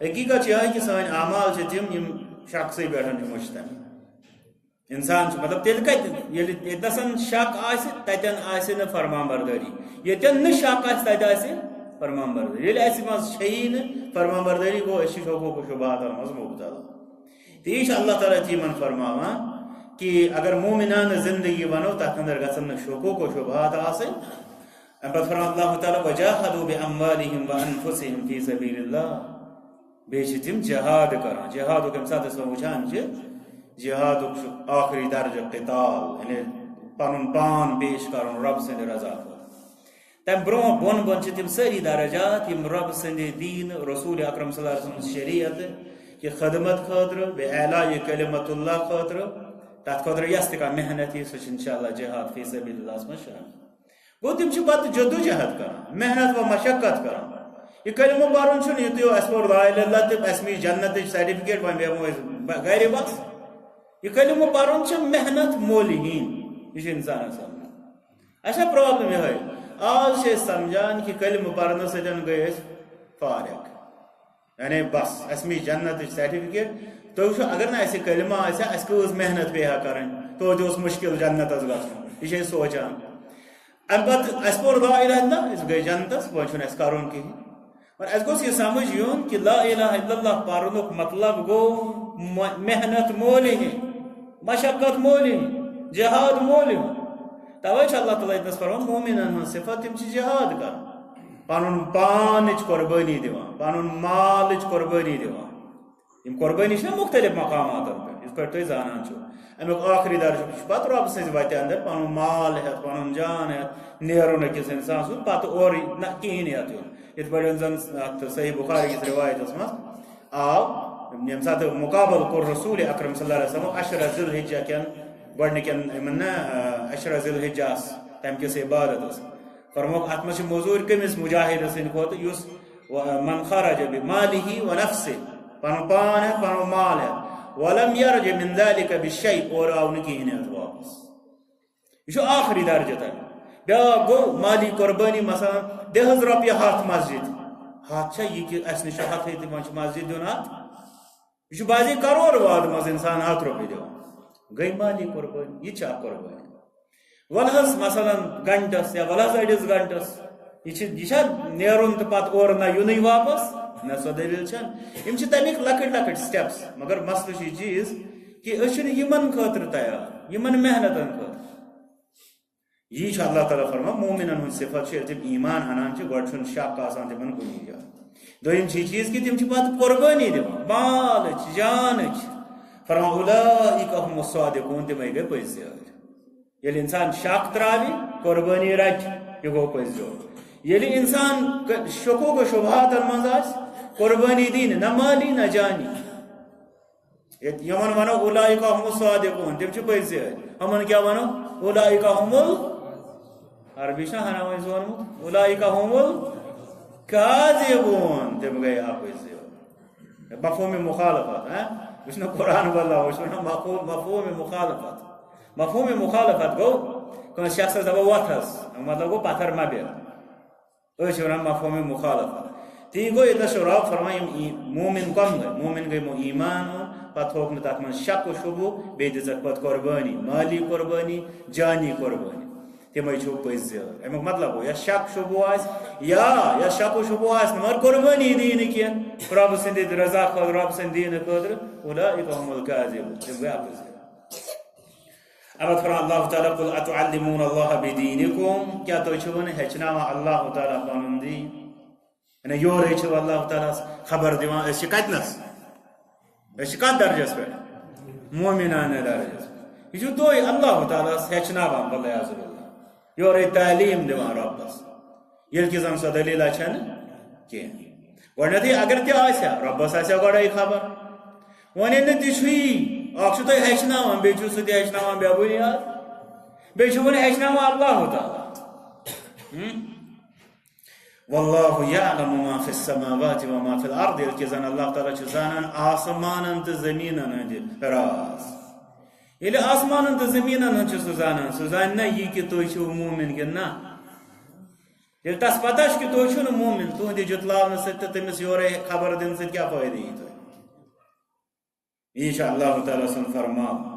حقیٖقت چھِ یِہوٚے کہِ سٲنۍ اعمال چھِ تِم، یِم شخصٕے پٮ۪ٹھ چھِ مشتمل۔ انسان چھُ، مطلب، تیٚلہِ کتہِ، ییٚلہِ ییٚتہِ نَسَن شک آسہِ، تتٮ۪ن آسہِ نہٕ فرمان بردٲری۔ ییٚتٮ۪ن نہٕ شک آسہِ، تتہِ آسہِ فرمان بردٲری۔ ییٚلہِ اَسہِ منٛز چھیی نہٕ فرمان بردٲری، گوٚو، أسۍ چھِ شکوک و شبہاتن منٛز مبتلا۔ تہٕ یہِ چھُ اللہ تعالیٰ تہِ یِمن فرماوان کہِ اگر مومنانہٕ زندگی ونو، تتھ اندر گژھن نہٕ شکوک و شبہات آسٕنۍ۔ اَمہِ پتہٕ فرماوان اللہ تعالیٰ، "وجاہدوا باموالہم وانفسہم فی سبیل اللہ"۔ بیٚیہِ چھِ تِم جہاد کران۔ جہادُک ییٚمہِ ساتہٕ أسۍ وۄنۍ وٕچھان چھِ، جہادُک چھُ ٲخری درجہٕ قتال، یعنی پنُن پان پیش کرُن رۄب سٕنٛدِ رضا خٲطرٕ۔ تَمہِ برونٛہہ بۄن بۄن چھِ تِم سٲری درجات یِم رۄب سٕنٛدِ دیٖن، رسول اکرم صلی اللہ علیہ وسلم شریعت کہِ خدمت خٲطرٕ، بیٚیہِ اعلاء کلمت اللہ خٲطرٕ، تَتھ خٲطرٕ یۄس تہِ کانٛہہ محنت یی، سُہ چھِ انشاءاللہ جہاد فی سبیل اللہس منٛز شٲمِل۔ گوٚو، تِم چھِ پتہٕ جدوجہد کران، محنت و مشقت کران۔ یہِ کلمہٕ پرُن چھُنہٕ یُتُے یوت، اَسہِ پوٚر لا الہ الا اللہ تہٕ اَسہِ میج جنتٕچ سرٹیفکیٹ، وۄنۍ بیٚہمو أسۍ ب-، گرِ بس۔ یہِ کلمہٕ پرُن چھِ محنت مولہِ ہِنٛدۍ، یہِ چھُ انسانس سمجھُن۔ اچھا، پرابلم یِہوٚے، آز چھِ أسۍ سمجھان کہِ کلمہٕ پرنہٕ سۭتۍ گٔے أسۍ فارغ۔ یعنی بس، اَسہِ میج جنتٕچ سرٹیفکیٹ۔ تُہۍ وٕچھِو، اگر نہٕ اَسہِ یہِ کلمہٕ آسہِ ہا، اَسہِ کۭژ محنت پیٚیہِ ہا کرٕنۍ، توتہِ اوس مُشکل جنتس گژھُن۔ یہِ چھِ أسۍ سونٛچان۔ اَمہِ پتہٕ اَسہِ پوٚر لا الہ الا اللہ، أسۍ گٔے جنتس، وۄنۍ چھُنہٕ اَسہِ کرُن کِہیٖنۍ۔ اور اَسہِ گوٚژھ یہِ سمجھ یُن کہِ لا الہ الا اللہ پرنُک مطلب گوٚو م-، محنت مولہِ ہِنٛدۍ، مشقت مولہِ ہِنٛدۍ، جہاد مولہِ ہُنٛد۔ توے چھُ اللہ تعالیٰ ییٚتنَس فرماوان، مومنن ہٕنٛز صفت، تِم چھِ جہاد کران۔ پنُن پانٕچ قربٲنی دِوان، پنُن مالٕچ قربٲنی دِوان۔ یِم قربٲنی چھِ مُختٔلِف مقاماتن پٮ۪ٹھ، یِتھ پٲٹھۍ تُہۍ زانان چھِو۔ اَمیُک ٲخری درجہٕ چھُ پتہٕ رۄب سٕنٛزِ وتہِ اندر پنُن مال ہٮ۪تھ، پنُن جان ہٮ۪تھ نیرُن أکِس اِنسان سُنٛد، پتہٕ اورٕ نہ کِہیٖنۍ ہٮ۪تھ یُن۔ یِتھ پٲٹھۍ زن اتھ صحیح بخاری کِس رِوایتس منٛز آو، ییٚمہِ ساتہٕ مُقابل کوٚر رسول اکرم صلی اللہ علیہ وسلم عشرہ ذی الحجہ کٮ۪ن گۄڈنِکٮ۪ن یِمن نہ، آ، عشرہ ذی الحجہ آس تمہِ کِس عبادتس۔ فرمووُکھ، اتھ منٛز چھِ موٚزوٗرۍ کٔمِس مجاہد سٕنٛدِ کھۄتہٕ، یُس و-، من خرج بماله ونفسه، پنُن پان ہٮ۪تھ، پنُن مال ہٮ۪تھ، ولم يرجع من ذلك بشيء، اورٕ آو نہٕ کِہیٖنۍ ہٮ۪تھ واپس۔ یہِ چھُ ٲخری درجہٕ تَمیُک۔ بیٛاکھ گوٚو مالی قربٲنی، مثلاً، دِ حظ رۄپیہِ ہَتھ مسجد۔ ہَتھ چھا یہِ کہِ اَسہِ نِش چھُ ہَتھٕے تہٕ وۄنۍ چھُ مسجد دیُن ہَتھ؟ یہِ چھُ بعضی کرور واد منٛز اِنسان ہَتھ رۄپیہِ دِوان۔ گٔے مالی قربٲنی، یہِ تہِ چھِ اَکھ قربٲنی۔ وَلہٕ حظ، مثلاً، گھنٹس یا وَلہٕ حظ أڑِس گھنٹس، یہِ چھِ، یہِ چھا نیرُن تہٕ پتہٕ اورٕ نہ یُنٕے واپس؟ نہ، سۄ دٔلیٖل چھَنہٕ۔ یِم چھِ تَمِکۍ لۄکٕٹۍ لۄکٕٹۍ steps، مگر مسلہٕ چھُ یہِ چیٖز کہِ أسۍ چھِنہٕ یِمن خٲطرٕ تیار، یِمن محنتن خٲطرٕ۔ یی چھُ اللہ تعالیٰ فرماوان، مومنن ہُنٛد صفت چھُ، ییٚلہِ تِم ایمان اَنان چھِ، گۄڈٕ چھُنہٕ شک آسان تِمن کُنی جایہِ۔ دوٚیِم چھِ یہِ چیٖز کہِ تِم چھِ پتہٕ قربٲنی دِوان، مالٕچ، جانٕچ۔ فرماوان، اولئک هم الصادقون، تِمے گٔے پٔزۍ یٲرۍ۔ ییٚلہِ اِنسان شک ترٛاوِ، قربٲنی رَٹہِ، یہِ گوٚو پٔزۍ یور۔ ییٚلہِ اِنسان ک-، شکوک و شبہاتن منٛز آسہِ، قربٲنی دِی نہٕ، نہ مالی نہ جانی۔ ییٚتہِ یِمن وَنو، اولئک هم الصادقون، تِم چھِ پٔزۍ یٲرۍ۔ یِمن کیٛاہ وَنو؟ اولئک هم ال-، عربی چھُنہ ہنا وۄنۍ زونمُت؟ اولئک هم الکاذبون، تِم گٔے اَپٲزۍ یور۔ مفہوم مخالفت، ہاں؟ یُس نہٕ قرآن بدلاو، یُس وَنان مفہوم، مفہوم مخالفت۔ مفہوم مخالفت گوٚو، کٲنٛسہِ شخصس دَپو، "وۄتھ حظ"، مطلب گوٚو، "پتھر مہ بیٚہہ"۔ أسۍ چھِ وَنان مفہوم مخالفت۔ تی گوٚو، ییٚتنَس چھُ رب فرماوان، یِم ای-، مومن کم گٔے؟ مومن گٔے یِمو ایمان اوٚن، پتہٕ تھوٚوُکھ نہٕ تَتھ منٛز شک و شبہٕ، بیٚیہِ دِژکھ پتہٕ قربٲنی، مالی قربٲنی، جانی قربٲنی۔ تِمے چھِو پٔزۍ یٲرۍ۔ اَمیُک مطلب گوٚو، یَس شک شبہٕ آسہِ، یا یَس شک و شبہٕ آسہِ نہٕ، مگر قربٲنی دی نہٕ کینٛہہ رۄبہٕ سٕنٛدِ رضا خٲطرٕ، رۄبہٕ سٕنٛدِ دیٖنہٕ خٲطرٕ، اولئک هم الکاذبون، تِم گٔے اَپُز یٲرۍ۔ اَمہِ پتہٕ فرماوان اللہ تعالیٰ، "قل اتعلمون اللہ بدینکم"، کیٛاہ تُہۍ چھِو وۄنۍ ہیٚچھناوان اللہ تعالیٰ پنُن دیٖن؟ یعنی یورے چھِ اللہ تعالیٰ ہس خبر دِوان، أسۍ چھِ کتنس؟ أسۍ چھِ کتھ درجس پٮ۪ٹھ؟ مومنانہ درجس پٮ۪ٹھ۔ یہِ چھُ تُہۍ اللہ تعالیٰ ہس ہیٚچھناوان، والعیاذ باللہ۔ یورے تعلیٖم دِوان رۄبَس، ییٚلہِ کہِ زَن سۄ دٔلیٖلہ چھَنہٕ کینٛہہ۔ گۄڈٕنٮ۪تھٕے اگر تہِ آسہِ ہا، رۄبَس آسہِ ہا گۄڈَے خبر۔ وۄنۍ ییٚلہِ نہٕ تہِ چھُیی، اَکھ چھُ تۄہہِ ہیٚچھناوان، بیٚیہِ چھُو سُہ تہِ ہیٚچھناوان بے بُنیاد، بیٚیہِ چھُو وۄنۍ ہیٚچھناوان اللہ تعالیٰ۔ ہُم؟ واللہ یعلم ما فی السماوات و ما فی الارض، ییٚلہِ کہِ زَن اللہ تعالیٰ چھُ زانان آسمانَن تہٕ زٔمیٖنَن ہٕنٛدِ راز۔ ییٚلہِ آسمانَن تہٕ زٔمیٖنَن ہٕنٛز چھُ سُہ زانان، سُہ زانہِ نہ یہِ کہِ تُہۍ چھِو مومِن کِنہٕ نہ۔ ییٚلہِ تَس پَتہ چھُ کہِ تُہۍ چھِو نہٕ مومِن، تُہٕنٛدِ جُتلاونہٕ سۭتۍ تہٕ تٔمِس یورَے خبر دِنہٕ سۭتۍ کیٛاہ فٲیدٕ یی تۄہہِ؟ یی چھُ اللہ تعالیٰ سُنٛد فرمان۔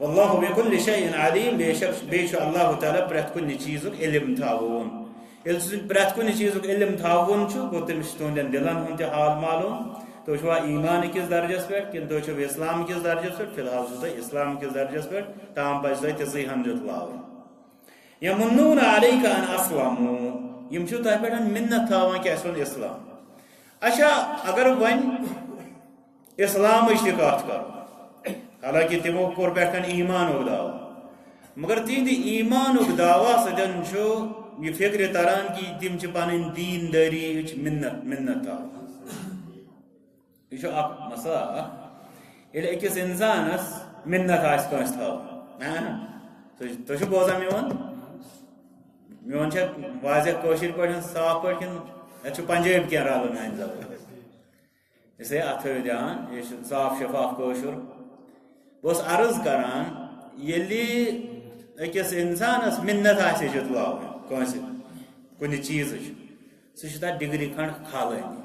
واللہ بكل شيء عليم، بے شک، بیٚیہِ چھُ اللہ تعالیٰ پرٛٮ۪تھ کُنہِ چیٖزُک علم تھاوُن۔ ییٚلہِ سُہ پرٛٮ۪تھ کُنہِ چیٖزُک علم تھاوُن چھُ، گوٚو تٔمِس چھُ تُہنٛدٮ۪ن دِلَن ہُنٛد تہِ حال معلوم۔ تُہۍ چھِوا ایٖمان کِس درجَس پٮ۪ٹھ کِنہٕ تُہۍ چھِو اِسلام کِس درجَس پٮ۪ٹھ؟ فی الحال چھِو تُہۍ اِسلام کِس درجَس پٮ۪ٹھ، تام پَزِ تۄہہِ تِژٕے ہَن جُتلاوٕنۍ۔ یمنون علیک ان اسلموا، یِم چھِ تۄہہِ پٮ۪ٹھ مِنت تھاوان کہِ اَسہِ اوٚن اِسلام۔ اچھا، اگر وۄنۍ اِسلامٕچ تہِ کَتھ کَرو، حالانکہِ تِمو کوٚر پٮ۪ٹھ کَنہِ ایٖمانُک دعویٰ، مگر تِہِنٛدِ ایٖمانُک دعویٰ سۭتۍ چھُ یہِ فِکرِ تَران کہِ تِم چھِ پَنٕنۍ دیٖندٲری ہٕچ مِنت، مِنت تھاوان۔ یہِ چھُ اَکھ مسلہٕ اَکھ۔ ییٚلہِ أکِس اِنسانَس مِنت آسہِ کٲنٛسہِ تھاوُن، ہاں، تُہۍ، تُہۍ چھِو بوزان میون؟ میون چھا واضح کٲشِر پٲٹھۍ، صاف پٲٹھۍ کِنہٕ اَتھ چھُ پنجٲبۍ کینٛہہ رَلہٕ میٛانہِ زبٲنۍ؟ اس لیے اَتھ تھٲیِو دھیان، یہِ چھُ صاف شفاف کٲشُر۔ بہٕ اوسُس عرض کران، ییٚلہِ أکِس اِنسانَس مِنت آسہِ جُتلاوٕنۍ کٲنٛسہِ کُنہِ چیٖزٕچ، سُہ چھُ تَتھ ڈگری کھنٛڈ کھالٲنی۔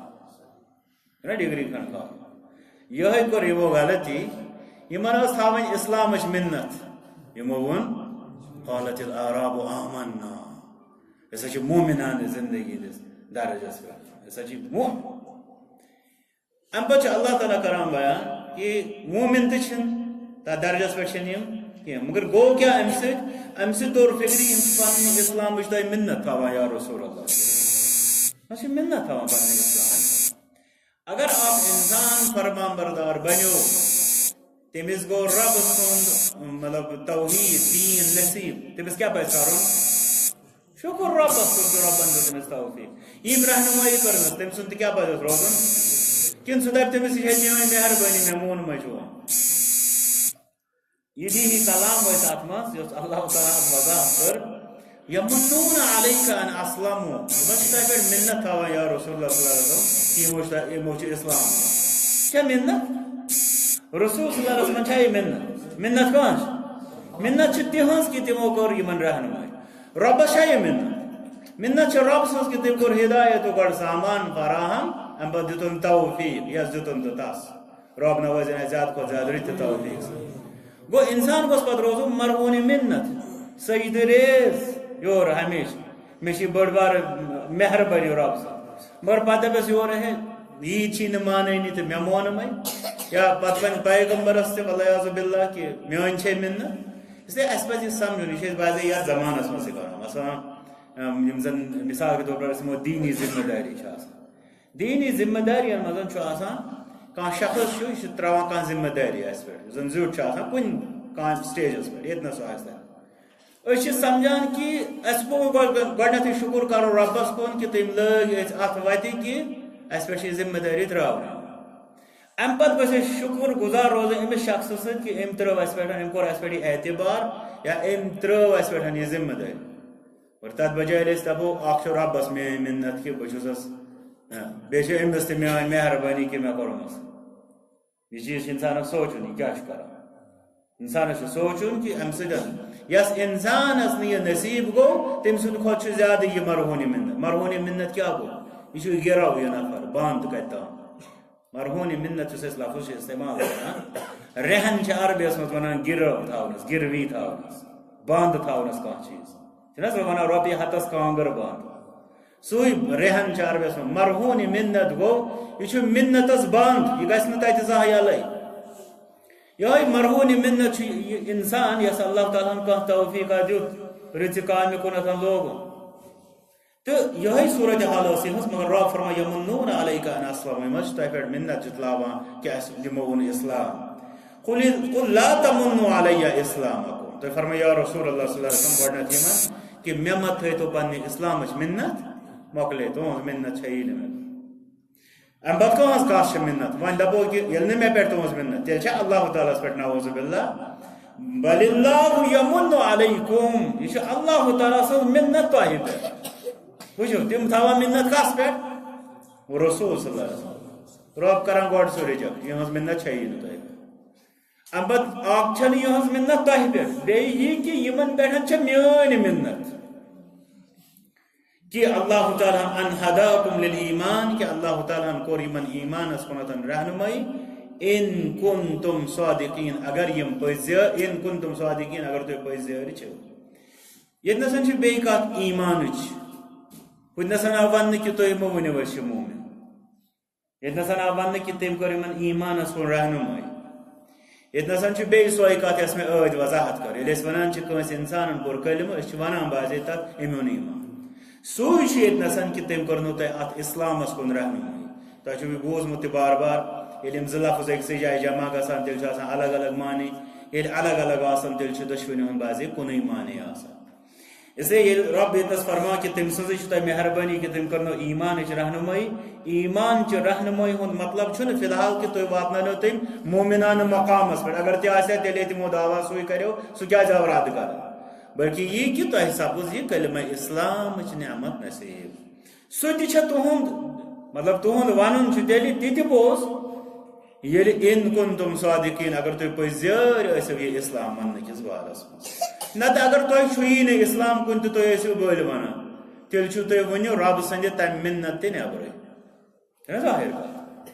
چھُنہ ڈگری کھنٛڈ کھالُن؟ یِہوٚے کوٚر یِمو غلطی، یِمَن ٲس تھاوٕنۍ اِسلامٕچ مِنت۔ یِمو ووٚن، "قالت الاعراب آمنا"، أسۍ ہا چھِ مومنانہٕ زندگی ہٕنٛدِس درجس پٮ۪ٹھ، أسۍ ہا چھِ مو-، اَمہِ پتہٕ چھُ اللہ تعالیٰ کران بیان کہِ مومن تہِ چھِنہٕ تَتھ درجس پٮ۪ٹھ چھِنہٕ یِم کینٛہہ۔ مگر گوٚو کیٛاہ اَمہِ سۭتۍ؟ اَمہِ سۭتۍ توٚر فِکرِ، یِم چھِ پنٕنہِ اِسلامٕچ تۄہہِ مِنت تھاوان، یا رسول اللہ۔ یِم چھِ مِنت تھاوان پنٕنہِ اِسلامٕچ۔ اگر اکھ انسان فرمان بردار بنیو، تٔمِس گوٚو رب سُنٛد، مطلب، توحید، دین نصیب، تٔمِس کیٛاہ پزِ کرُن؟ شُکر ربس کُن کہِ ربن دیُت تٔمِس توفیق۔ ییٚمۍ رہنمٲیی کٔرمٕژ، تٔمۍ سُنٛد تہِ کیٛاہ پزٮ۪س روزُن؟ کِنہٕ سُہ دپہِ تٔمِس، "یہِ چھےٚ میٲنۍ مہربٲنی، مےٚ مون مےٚ چھُ وۄنۍ"؟ یہِ دینی کلام ٲسۍ اتھ منٛز، یۄس اللہ تعالیٰ ہن وضاحت کٔر، "یمنون علیک ان اسلموا"، یِمن چھِ تۄہہِ پٮ۪ٹھ مِنت تھاوان، یا رسول اللہ صلی اللہ علیہ وسلم، کہِ یِمو چھِ تۄہہِ، یِمو چھِ اسلام۔ چھےٚ مِنت؟ رسول صلی اللہ علیہ وسلم چھا یہِ مِنت؟ مِنت کٕہٕنٛز؟ مِنت چھِ تِہٕنٛز کہِ تِمو کٔر یِمن رہنمٲیی۔ رۄبس چھا یہِ مِنت؟ مِنت چھِ رۄب سٕنٛز کہِ تٔمۍ کوٚر ہدایتُک گۄڈٕ سامان فراہم، امہِ پتہٕ دیُتُن توفیق، یس دیُتُن تہٕ تس۔ رۄب نوٲزِن اَسہِ زیادٕ کھۄتہٕ زیادٕ رٕتہِ توفیق سۭتۍ۔ گوٚو، اِنسان گوٚژھ پَتہٕ روزُن مرہون مِنت، سجدٕ ریز یور ہمیشہٕ۔ مےٚ چھِ بٔڑ بار مہربٲنی رۄب سٕنٛز۔ مگر پَتہٕ دَپٮ۪س یورٕ، "ہے، یی چھی نہٕ مانٲنی تہٕ مےٚ مونہٕ وۄنۍ۔" یا پَتہٕ وَنہِ پیغمبرَس تہِ، والعیاذ باللہ، کہِ میٛٲنۍ چھے مِنت۔ اس لیے اَسہِ پَزِ یہِ سَمجھُن، یہِ چھِ أسۍ بعضے یَتھ زمانَس منٛز تہِ کَران۔ مثلاً، یِم زَن، مثال کے طور پر، أسۍ نِمو دیٖنی ذمہٕ دٲری چھِ آسان۔ دیٖنی ذمہٕ دٲرین منٛز چھُ آسان، کانٛہہ شخص چھُ، یہِ چھُ ترٛاوان کانٛہہ ذمہٕ دٲری اَسہِ پٮ۪ٹھ، یُس زَن زیُٹھ چھُ آسان کُنہِ کانٛہہ سٹیجَس پٮ۪ٹھ، ییٚتہِ نَس سُہ آسہِ تَتہِ۔ أسۍ چھِ سمجھان کہِ اَسہِ پوٚو گۄڈٕ، گۄڈٕنٮ۪تھٕے شُکُر کَرُن رۄبَس کُن کہِ تٔمۍ لٲگۍ أسۍ اَتھ وَتہِ کہِ اَسہِ پٮ۪ٹھ چھِ یہِ ذمہٕ دٲری ترٛاونہٕ آمٕژ۔ اَمہِ پَتہٕ گژھِ أسۍ شُکُر گُزار روزٕنۍ أمِس شخصہٕ سۭتۍ کہِ أمۍ ترٛٲو اَسہِ پٮ۪ٹھ، أمۍ کوٚر اَسہِ پٮ۪ٹھ یہِ اعتبار یا أمۍ ترٛٲو اَسہِ پٮ۪ٹھ یہِ ذمہٕ دٲری۔ اور تَتھ بجایہِ أسۍ دَپو، اَکھ چھُ رۄبَس میٛٲنۍ مِنت کہِ بہٕ چھُسَس، ہاں، بیٚیہِ چھِ أمِس تہِ میٛٲنۍ مہربٲنی کہِ مےٚ کوٚرمَس۔ یہِ چیٖز چھُ اِنسانَس سونٛچُن، یہِ کیٛاہ چھُ کَران۔ اِنسانَس چھُ سونٛچُن کہِ اَمہِ سۭتۍ یَس اِنسانَس نہٕ یہِ نصیٖب گوٚو، تٔمۍ سٕنٛدِ کھۄتہٕ چھُ زیادٕ یہِ مرہون مِنت۔ مرہون مِنت کیٛاہ گوٚو؟ یہِ چھُ گِرو یہِ نفر، بنٛد کَتہِ تام۔ مرہون مِنت یُس أسۍ لفظ چھِ استعمال کران، رہن چھِ عربیَس منٛز وَنان گِرو تھاونَس، گِروی تھاونَس، بنٛد تھاونَس کانٛہہ چیٖز۔ چھِنہٕ حظ وَنان رۄپیہِ ہَتَس کانٛگٕر بنٛد؟ سُے رہن چھُ عربیَس منٛز۔ مرہون مِنت گوٚو، یہِ چھُ مِنتَس بنٛد، یہِ گژھِ نہٕ تَتہِ زانٛہہ یَلَے۔ یِہوٚے مرہون مِنت چھُ یہِ اِنسان، یَس اللہ تعالیٰ ہَن کانٛہہ توفیٖقا دیُت، رٕژِ کامہِ کُنَتھ لوگُن۔ تہٕ یِہوٚے صوٗرت حال ٲس یِہٕنٛز، مگر رۄب فرمایہِ، "یمنون علیک ان اسلموا"، یِم حظ چھِ تۄہہِ پٮ۪ٹھ مِنت جتلاوان کہِ اَسہِ دِمو ووٚن اِسلام۔ "قل، قل لا تمنوا علی اسلامکم"، تُہۍ فرمٲیِو، یا رسول اللہ صلی اللہ علیہ وسلم، گۄڈٕنٮ۪تھ یِمن، کہ مےٚ مہ تھٲیتو پننہِ اسلامٕچ منت، مۄکلے، تُہنٛز منت چھیی نہٕ مےٚ۔ امہِ پتہٕ کٕہٕنٛز کتھ چھِ منت؟ وۄنۍ دپو کہ ییٚلہِ نہٕ مےٚ پٮ۪ٹھ تُہنٛز منت، تیٚلہِ چھا اللہ تعالیٰ ہس پٮ۪ٹھ؟ نعوذ باللہ۔ بل اللہ یمن علیکم، یہِ چھُ اللہ تعالیٰ سٕنٛز منت تۄہہِ پٮ۪ٹھ۔ وٕچھِو، تِم تھاوان منت کس پٮ۪ٹھ؟ رسول صلی اللہ علیہ وسلم۔ رب کران گۄڈٕ سُہ reject، یِہٕنٛز منت چھیی نہٕ تۄہہِ پٮ۪ٹھ۔ امہِ پتہٕ اکھ چھنہٕ یِہٕنٛز منت تۄہہِ پٮ۪ٹھ، بیٚیہِ یہِ کہِ یِمن پٮ۪ٹھ چھےٚ میٲنۍ منت۔ کہ اللہ تعالیٰ ہن ہداکم للایمان، کہ اللہ تعالیٰ ہن کوٚر یِمن ایمانس کُنتھ رہنمٲیی۔ ان کنتم صادقین، اگر یِم پٔزۍ، ان کنتم صادقین، اگر تُہۍ پٔزۍ یٲرۍ چھِو۔ ییٚتہِ نسن چھِ بیٚیہِ کتھ ایمانٕچ۔ ہُتہِ نسن آو وننہٕ کہ تُہۍ مہٕ ؤنِو أسۍ چھِ مومن۔ ییٚتہِ نسن آو وننہٕ کہِ تٔمۍ کٔر یِمن ایمانس کُن رہنمٲیی۔ ییٚتہِ نسن چھُ بیٚیہِ سۄے کتھ یۄس مےٚ ٲدۍ وضاحت کٔر۔ ییٚلہِ أسۍ ونان چھِ کٲنٛسہِ انسانن پوٚر کلمہٕ، أسۍ چھِ ونان بعضے تتھ أمۍ اوٚن ایمان۔ سُے چھُ ییٚتہِ نسن کہِ تٔمۍ کٔرنو تۄہہِ اتھ اسلامس کُن رہنمٲیی۔ تۄہہِ چھُو یہِ بوٗزمُت تہِ بار بار، ییٚلہِ یِم زٕ لفظ أکسٕے جایہِ جمع گژھان، تیٚلہِ چھُ آسان الگ الگ معنی۔ ییٚلہِ الگ الگ آسان، تیٚلہِ چھُ دۄشوٕنی ہُنٛد بعضے کُنُے معنی آسان۔ اس لیے ییٚلہِ رب ییٚتنس فرمان کہِ تٔمۍ سٕنٛزٕے چھِ تۄہہِ مہربٲنی کہِ تٔمۍ کٔرنو ایمانٕچ رہنمٲیی، ایمان چہِ رہنمٲیی ہُنٛد مطلب چھُنہٕ فی الحال کہِ تُہۍ واتنٲونو تٔمۍ مومنانہٕ مقامس پٮ۪ٹھ۔ اگر تہِ آسہِ ہا، تیٚلے تِمو دعویٰ سُے کریو، سُہ کیازِ آو رد کرنہٕ؟ بلکہِ یی کہِ تۄہہِ سپٕز یہِ کلمہ اسلامٕچ نعمت نصیب۔ سُہ تہِ چھےٚ تُہُنٛد، مطلب، تُہُنٛد ونُن چھُ تیٚلہِ تہِ تہِ پوٚز، ییٚلہِ ان کنتم صادقین، اگر تُہۍ پٔزۍ یٲرۍ ٲسِو یہِ اسلام وننہٕ کِس بارس منٛز۔ نتہٕ اگر تۄہہِ چھُیی نہٕ اسلام کُن تہٕ تُہۍ ٲسِو بٔلۍ ونان، تیٚلہِ چھِو تُہۍ وُنہِ رۄبہٕ سٕنٛدِ تمہِ منت تہِ نٮ۪برٕے۔ چھےٚ نہ ظٲہِر کتھ؟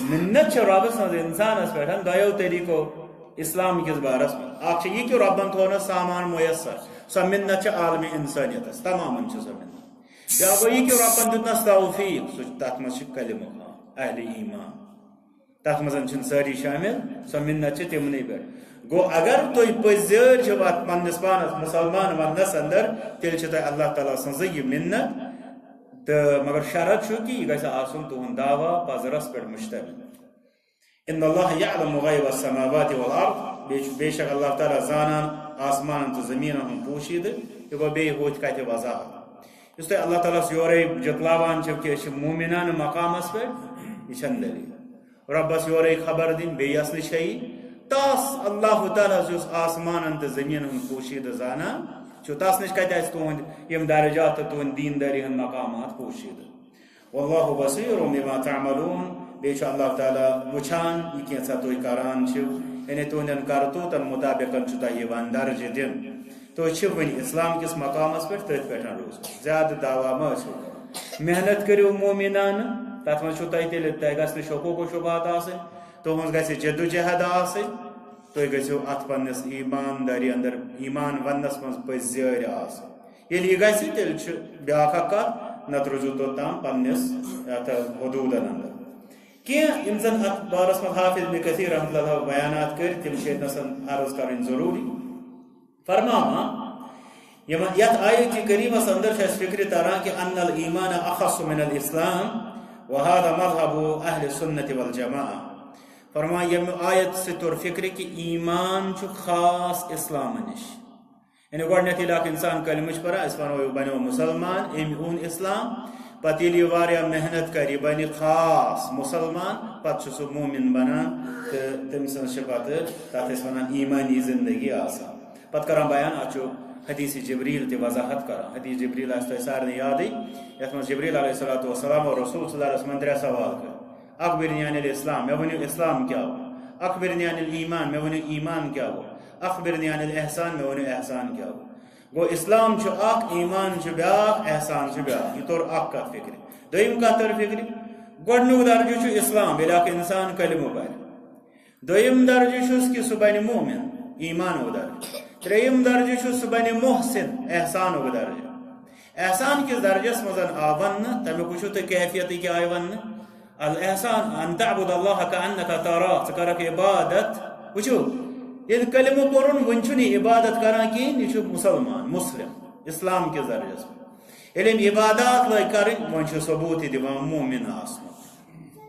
منت چھِ رۄبہٕ سٕنٛز انسانس پٮ۪ٹھ دۄیو طریقو اسلام کِس بارس منٛز۔ اکھ چھِ یہِ کہِ رۄبن تھوونس سامان میسر، سۄ منت چھِ عالمِ انسٲنیتس، تمامن چھِ سۄ منت۔ بیٛاکھ گوٚو یہِ کہِ رۄبن دیُتنس توفیق، سُہ چھُ، تتھ منٛز چھِ کلمہٕ خان، اہلِ ایمان۔ تتھ منٛز چھِنہٕ سٲری شٲمِل، سۄ منت چھِ تِمنٕے پٮ۪ٹھ۔ گوٚو، اگر تُہۍ پٔزۍ یٲرۍ چھِو اتھ پننِس پانس مسلمان وننس اندر، تیٚلہِ چھِ تۄہہِ اللہ تعالیٰ سٕنٛزٕے یہِ منت۔ تہٕ مگر شرط چھُ کہِ یہِ گژھِ آسُن تُہُنٛد دعویٰ پزرس پٮ۪ٹھ مشتمل۔ ان اللہ یعلم غیب السماوات والارض، بے، بے شک اللہ تعالیٰ زانان آسمانن تہٕ زمینن ہُنٛد پوشیدٕ۔ یہِ گوٚو بیٚیہِ ہوٚتھۍ کتھِ وضاحت۔ یُس تۄہہِ اللہ تعالیٰ ہس یورے جتلاوان چھِو کہِ أسۍ چھِ مومنانہٕ مقامس پٮ۪ٹھ، یہِ چھَنہٕ دٔلیٖل۔ رۄبس یورے خبر دِنۍ، بیٚیہِ یس نہٕ چھیی۔ تس اللہ تعالیٰ ہس یُس آسمانن تہٕ زمینن ہُنٛد پوشیدٕ زانان چھُ، تس نِش کتہِ آسہِ تُہنٛد یِم درجات تہٕ تُہنٛد دیندٲری ہُنٛد مقامات پوشیدٕ؟ واللہ بصیر بما تعملون، بیٚیہِ چھُ اللہ تعالیٰ وٕچھان یہِ کینٛژھا تُہۍ کران چھِو، یعنی تُہنٛدٮ۪ن کرتوٗتن مُطابِقن چھُ تۄہہِ یِوان درجہٕ دِنہٕ۔ تُہۍ چھِو وٕنہِ اسلام کِس مقامس پٮ۪ٹھ، تٔتھۍ پٮ۪ٹھ روٗزِو، زیادٕ دعویٰ مہ ٲسِو کران۔ محنت کٔرِو مومنانہٕ، تتھ منٛز چھُو تۄہہِ تیٚلہِ، تۄہہِ گژھِ نہٕ شکوک و شبہات آسٕنۍ، تُہنٛز گژھِ جدوجہد آسٕنۍ، تُہۍ گٔژھِو اتھ پننِس ایماندٲری اندر، ایمان وننس منٛز پٔزۍ زیٲرۍ آسٕنۍ۔ ییٚلہِ یہِ گژھِ، تیٚلہِ چھُ بیٛاکھ اکھ کتھ، نتہٕ روٗزِو توٚتام پننِس یتھ حدوٗدن اندر۔ کینٛہہ یِم زن اتھ بارس منٛز حافظ ابن کثیر رحمۃ اللہ بیانات کٔرۍ، تِم چھِ ییٚتہِ نس عرض کرٕنۍ ضروٗری۔ فرماوان، یِمن، یتھ آیت کریمس اندر چھُ اسہِ فکرِ تران کہِ ان الایمان اخص من الاسلام، وهذا مذهب اہل السنة والجماعة۔ فرماوان، ییٚمہِ آیت سۭتۍ توٚر فکرِ کہِ ایمان چھُ خاص اسلام نِش۔ یعنی گۄڈٕنیتھ ییٚلہِ اکھ انسان کلمہٕ چھُ پران، أسۍ ونو، یہِ بنیو مسلمان، أمۍ اوٚن اسلام۔ پتہٕ ییٚلہِ یہِ واریاہ محنت کرِ، یہِ بنہِ خاص مسلمان، پتہٕ چھُ سُہ مومن بنان تہٕ تٔمۍ سٕنٛز چھِ پتہٕ، تتھ أسۍ ونان، ایمانی زندگی آسان۔ پتہٕ کران بیان، اتھ چھُ حدیث جبریل تہِ وضاحت کران۔ حدیث جبریل آسہِ تۄہہِ سارنٕے یادٕے، یتھ منٛز جبریل علیہ الصلوۃ والسلام اور رسول صلی اللہ علیہ وسلم ترٛےٚ سوال کٔرۍ۔ اخبرنی عن الاسلام، مےٚ ؤنِو اسلام کیٛاہ گوٚو؟ اخبرنی عن الایمان، مےٚ ؤنِو ایمان کیٛاہ گوٚو؟ اخبرنی عن الاحسان، مےٚ ؤنِو احسان کیٛاہ گوٚو؟ گوٚو، اسلام چھُ اکھ، ایمان چھُ بیٛاکھ، احسان چھُ بیٛاکھ۔ یہِ توٚر اکھ کتھ فکرِ۔ دوٚیِم کتھ تٔر فکرِ، گۄڈٕنیُک درجہٕ چھُ اسلام، ییٚلہِ اکھ انسان کلمہٕ پرِ۔ دوٚیِم درجہٕ چھُس کہِ سُہ بنہِ مومن، ایمانُک درجہٕ۔ ترٛیٚیِم درجہٕ چھُ سُہ بنہِ محسن، احسانُک درجہٕ۔ احسان کِس درجس منٛز آو وننہٕ، تمیُک وٕچھِو تُہۍ کیفیتٕے کیٛاہ آیہِ وننہٕ۔ الاحسان ان تعبد اللہ کانک تراه، ژٕ کرکھ عبادت۔ وٕچھِو، ییٚلہِ کلمہٕ پوٚرُن، وۄنۍ چھُنہٕ یہِ عبادت کران کِہیٖنۍ، یہِ چھُ مسلمان، مسلم، اسلام کِس درجس منٛز۔ ییٚلہِ أمۍ عبادات لٲگۍ کرٕنۍ، وۄنۍ چھُ ثبوٗت یہِ دِوان مومن آسنُک،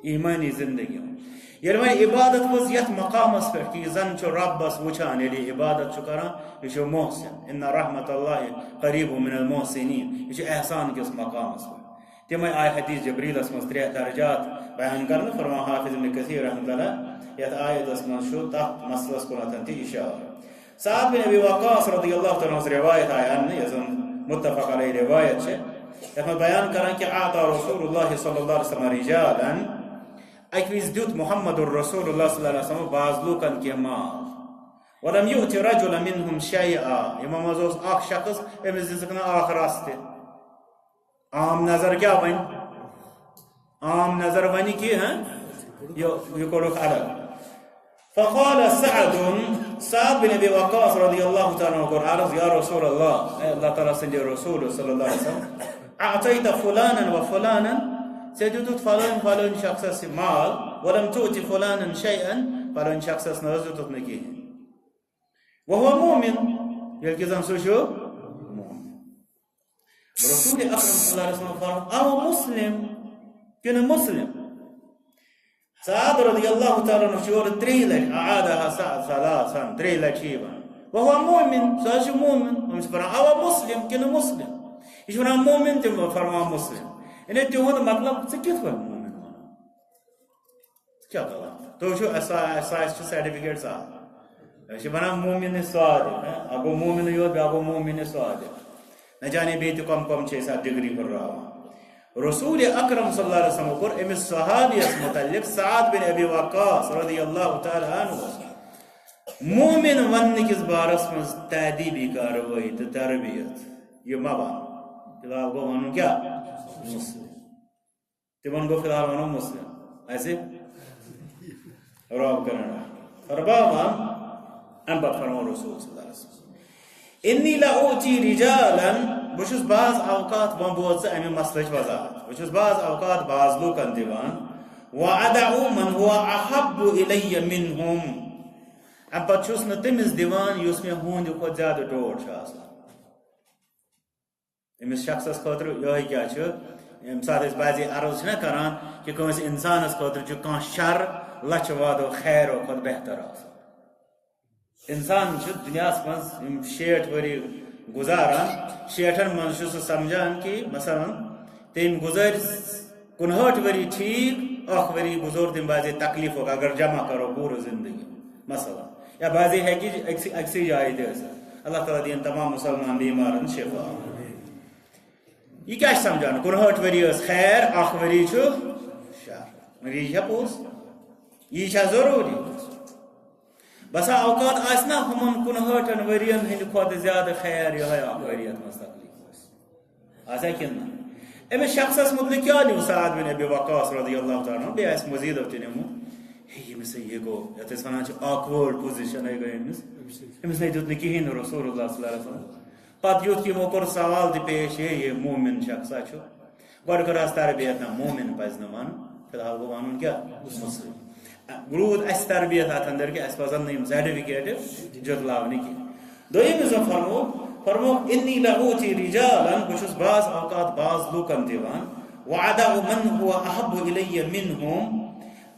ایمانی زندگی ہُنٛد۔ ییٚلہِ وۄنۍ عبادت ؤژھ یتھ مقامس پٮ۪ٹھ کہِ یہِ زن چھُ رۄبس وٕچھان، ییٚلہِ یہِ عبادت چھُ کران، یہِ چھُ محسن۔ ان رحمت اللہ قریب من المحسنین۔ یہِ چھُ احسان کِس مقامس پٮ۪ٹھ۔ تِمے آیہِ حدیث جبریلس منٛز ترٛےٚ درجات بیان کرنہٕ۔ فرمان حافظ ابن کثیر رحمۃ اللہ یتھ آیتس منٛز چھُ تتھ مسلس کُنتھ تہِ اشارٕ۔ سعد بن ابی وقاص رضی اللہ تعالیٰ عنہ ہٕنٛز روایت آیہِ اننہٕ، یۄس زن متفق علیہ روایت چھِ، یتھ منٛز بیان کران کہِ اعطا رسول اللہ صلی اللہ علیہ وسلم رجالا، اکہِ وِزِ دیُت محمد الرسول اللہ صلی اللہ علیہ وسلم بعض لوٗکن کینٛہہ مال۔ ولم یؤت رجلا منهم شیئا، یِمو منٛز اوس اکھ شخص، أمِس دِژٕکھ نہٕ اکھ رژھ تہِ۔ عام نظر کیٛاہ وَنہِ؟ عام نظر وَنہِ کہِ، ہاں، یہِ، یہِ کوٚڑُکھ الگ۔ فقال سعد، سعد بن ابی وقاص رضی اللہ تعالیٰ عنہ کوٚر عرض، یا رسول اللہ، اے اللہ تعالیٰ سٕنٛدِ رسول صلی اللہ علیہ وسلم، اعطیت فلانا و فلانا، ژےٚ دیُتُتھ فلٲنۍ فلٲنۍ شخصس یہِ مال، ولم تؤت فلانا شیئا، فلٲنۍ شخصس نہ حظ دیُتُتھ نہٕ کِہیٖنۍ۔ وهو مؤمن، ییٚلہِ کہِ زن سُہ چھُ مؤمن۔ رسول اکرم صلی اللہ علیہ وسلم فرموو، او مسلم، کِنہٕ مسلم؟ سعد رضی اللہ تعالیٰ عنہ چھُ یورٕ ترٛیٚیہِ لٹہِ، اعادها سعد ثلاثا، ترٛیٚیہِ لٹہِ چھُ یہِ وَنان۔ وهو مؤمن، سُہ حظ چھُ مؤمن۔ أمِس چھِ فرماوان، او مسلم، کِنہٕ مسلم؟ یہِ چھُ وَنان مؤمن، تِم فرماوان مسلم۔ یعنی تِہُنٛد مطلب، ژٕ کِتھ پٲٹھۍ مؤمن وَنان؟ کیٛاہ غلط؟ تُہۍ وٕچھِو، اَسہِ سا-، اَسہِ سا-، اَسہِ چھُ سرٹیفکیٹ سا-، أسۍ چھِ وَنان مومِن صادق، ہہ؟ اَکھ گوٚو مومِن یوت، بیٛاکھ گوٚو مومِن صادق۔ نہ جانے بیٚیہِ تہِ کَم کَم چھِ أسۍ اَتھ ڈگری ہُراوان۔ رسول اکرم صلی اللہ علیہ وسلم کوٚر أمِس صحابیَس متعلق، سعد بن ابی وقاص رضی اللہ تعالیٰ عنہ، مومِن وَننہٕ کِس بارَس منٛز تأدیبی کاروٲیی تہٕ تربیت۔ یہِ مہ وَن۔ فی الحال گوٚو وَنُن کیٛاہ؟ مسلم۔ تِمن گوٚو فی الحال وَنو مسلم۔ اَسہِ رب کرن رحم۔ فرماوان، اَمہِ پتہٕ فرموو رسول صلی اللہ علیہ وسلم، انی لأعطی رجالا، بہٕ چھُس بعض اوقات، وۄنۍ بوز ژٕ اَمہِ مسلٕچ وضاحت، بہٕ چھُس بعض اوقات بعض لوٗکن دِوان، وأدع من هو أحب إلی منهم، اَمہِ پتہٕ چھُس نہٕ تٔمِس دِوان یُس مےٚ ہُہنٛدِ کھۄتہٕ زیادٕ ٹوٹھ چھُ آسان۔ أمِس شخصس خٲطرٕ یِہوٚے کیٛاہ چھُ؟ ییٚمہِ ساتہٕ أسۍ بعضی عرض چھِنہ کران کہِ کٲنٛسہِ اِنسانس خٲطرٕ چھُ کانٛہہ شر لچھِ وادو خیرو کھۄتہٕ بہتر آسان۔ اِنسان چھُ دُنیاہس منٛز یِم شیٹھ ؤری گُزاران، شیٹھن منٛز چھُ سُہ سمجھان کہِ مثلاً تٔمۍ گُزٲرۍ کُنہٲٹھ ؤری ٹھیٖک، اکھ ؤری گُزور تٔمۍ بعضے تکلیفُک، اگر جمع کرو پوٗرٕ زندگی، مثلاً۔ یا بعضے ہیٚکہِ أکسٕے، أکسٕے جایہِ تہِ ٲسِتھ۔ اللہ تعالیٰ دِیِن تمام مسلمان بیمارن شفا۔ یہِ کیٛاہ چھِ سمجھان؟ کُنہٲٹھ ؤری ٲس خیر، اکھ ؤری چھُ شر۔ مگر یہِ چھا پوٚز؟ یہِ چھا ضروٗری؟ بسا اوقات آسہِ نا ہُمن کُنہٲٹھن ؤرین ہٕنٛدِ کھۄتہٕ زیادٕ خیر یِہوٚے اکھ ؤری یتھ منٛز تکلیف اوس۔ آسیا کِنہٕ نہ؟ أمِس شخصس مُتعلق کیٛاہ نیوٗ سعد بن ابی وقاص رضی اللہ تعالیٰ عنہ؟ بیٚیہِ آسہِ مزیٖد تہِ نیوٗمُت۔ ہے، ییٚمِس ہے یہِ گوٚو، یتھ أسۍ ونان چھِ awkward position ہے گٔے أمِس۔ أمِس نے دیُت نہٕ کِہیٖنۍ نہٕ رسول اللہ صلی اللہ علیہ وسلم۔ پتہٕ یُتھ یِمو کوٚر سوال تہِ پیش، ہے، یہِ مومن شخصا چھُ۔ گۄڈٕ کٔر حظ تربیت، نہ، مومن پزِ نہٕ ونُن، فی الحال گوٚو ونُن کیٛاہ؟ مسلم۔ روٗد اَسہِ تربیت اَتھ اندر کہِ اَسہِ پَزَن نہٕ یِم سرٹیفکیٹ جُتلاونہِ کینٛہہ۔ دوٚیِم یُس زَن فرموو، فرموو، "انی لأعطی رجالا"، بہٕ چھُس بعض اوقات بعض لوٗکَن دِوان، "وأدع من هو أحب إلی منهم"،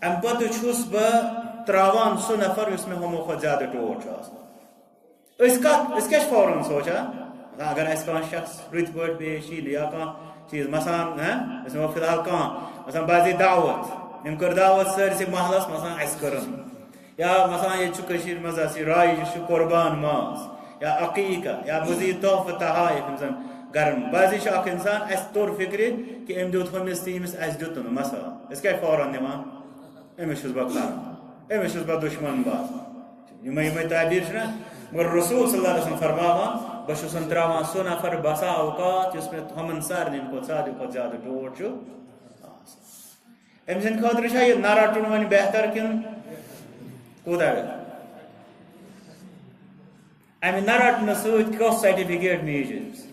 اَمہِ پَتہٕ چھُس بہٕ ترٛاوان سُہ نفر یُس مےٚ ہُمو کھۄتہٕ زیادٕ ٹوٹھ چھُ آسان۔ أسۍ کَتھ، أسۍ کیٛاہ چھِ فوراً سونٛچان؟ اگر اَسہِ کانٛہہ شخص رٕتۍ پٲٹھۍ پیش یی نہٕ یا کانٛہہ چیٖز، مثلاً، ہہ، أسۍ نِمو فی الحال کانٛہہ، مثلاً، بعضے دعوت، أمۍ کٔر دعوت سٲرسٕے محلَس، مثلاً، اَسہِ کٔرٕن۔ یا، مثلاً، ییٚتہِ چھُ کٔشیٖرِ منٛز اَسہِ یہِ رایج چھُ قربان ماز یا عقیٖقہ یا مزیٖد تحفہٕ تحائف یِم زَن گَرَن۔ بعضے چھُ اَکھ اِنسان، اَسہِ توٚر فِکرِ کہِ أمۍ دیُت ہُمِس تہٕ ییٚمِس، اَسہِ دیُت نہٕ، مثلاً۔ أسۍ کیٛاہ فوراً نِوان؟ أمِس چھُس بہٕ کَران، أمِس چھُس بہٕ دُشمَن باسان۔ یِمَے، یِمَے تعبیٖر چھِنہ؟ مگر رسول صلی اللہ علیہ وسلم فرماوان، بہٕ چھُسَن ترٛاوان سُہ نفر بسا اوقات یُس مےٚ ہُمَن سارنٕے کھۄتہٕ سارنٕے کھۄتہٕ زیادٕ ٹوٹھ چھُ آسان۔ أمۍ سٕنٛدِ خٲطرٕ چھا یہِ نہ رَٹُن وۄنۍ بہتر کِنہٕ کوٗتاہ گژھِ؟ اَمہِ نہ رَٹنہٕ سۭتۍ کۄس سرٹیفکیٹ میج أمِس؟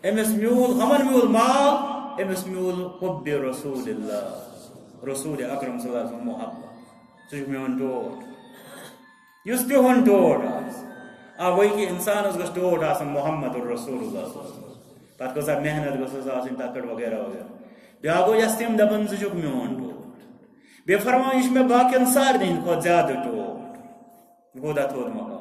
أمِس میوٗل، ہُمَن میوٗل مال، أمِس میوٗل حب رسول اللہ، رسول اکرم صلی اللہ علیہ وسلم محبت۔ سُہ چھُ میون ٹوٹھ۔ یُس تِہُنٛد ٹوٹھ آسہِ۔ آ، وۄنۍ کہِ اِنسانَس گوٚژھ ٹوٹھ آسُن محمد رسول اللہ صلی اللہ علیہ وسلم۔ تَتھ کۭژاہ محنت گٔژھٕس آسٕنۍ، تَتھ پٮ۪ٹھ وغیرہ وغیرہ۔ بیٛاکھ گوٚو یَس تِم دَپَن، "ژٕ چھُکھ میون ٹوٹھ۔" بیٚیہِ فرماوان، یہِ چھُ مےٚ باقین سارنٕے ہٕنٛدِ کھۄتہٕ زیادٕ ٹوٹھ۔ یہِ کوٗتاہ تھوٚد مقام۔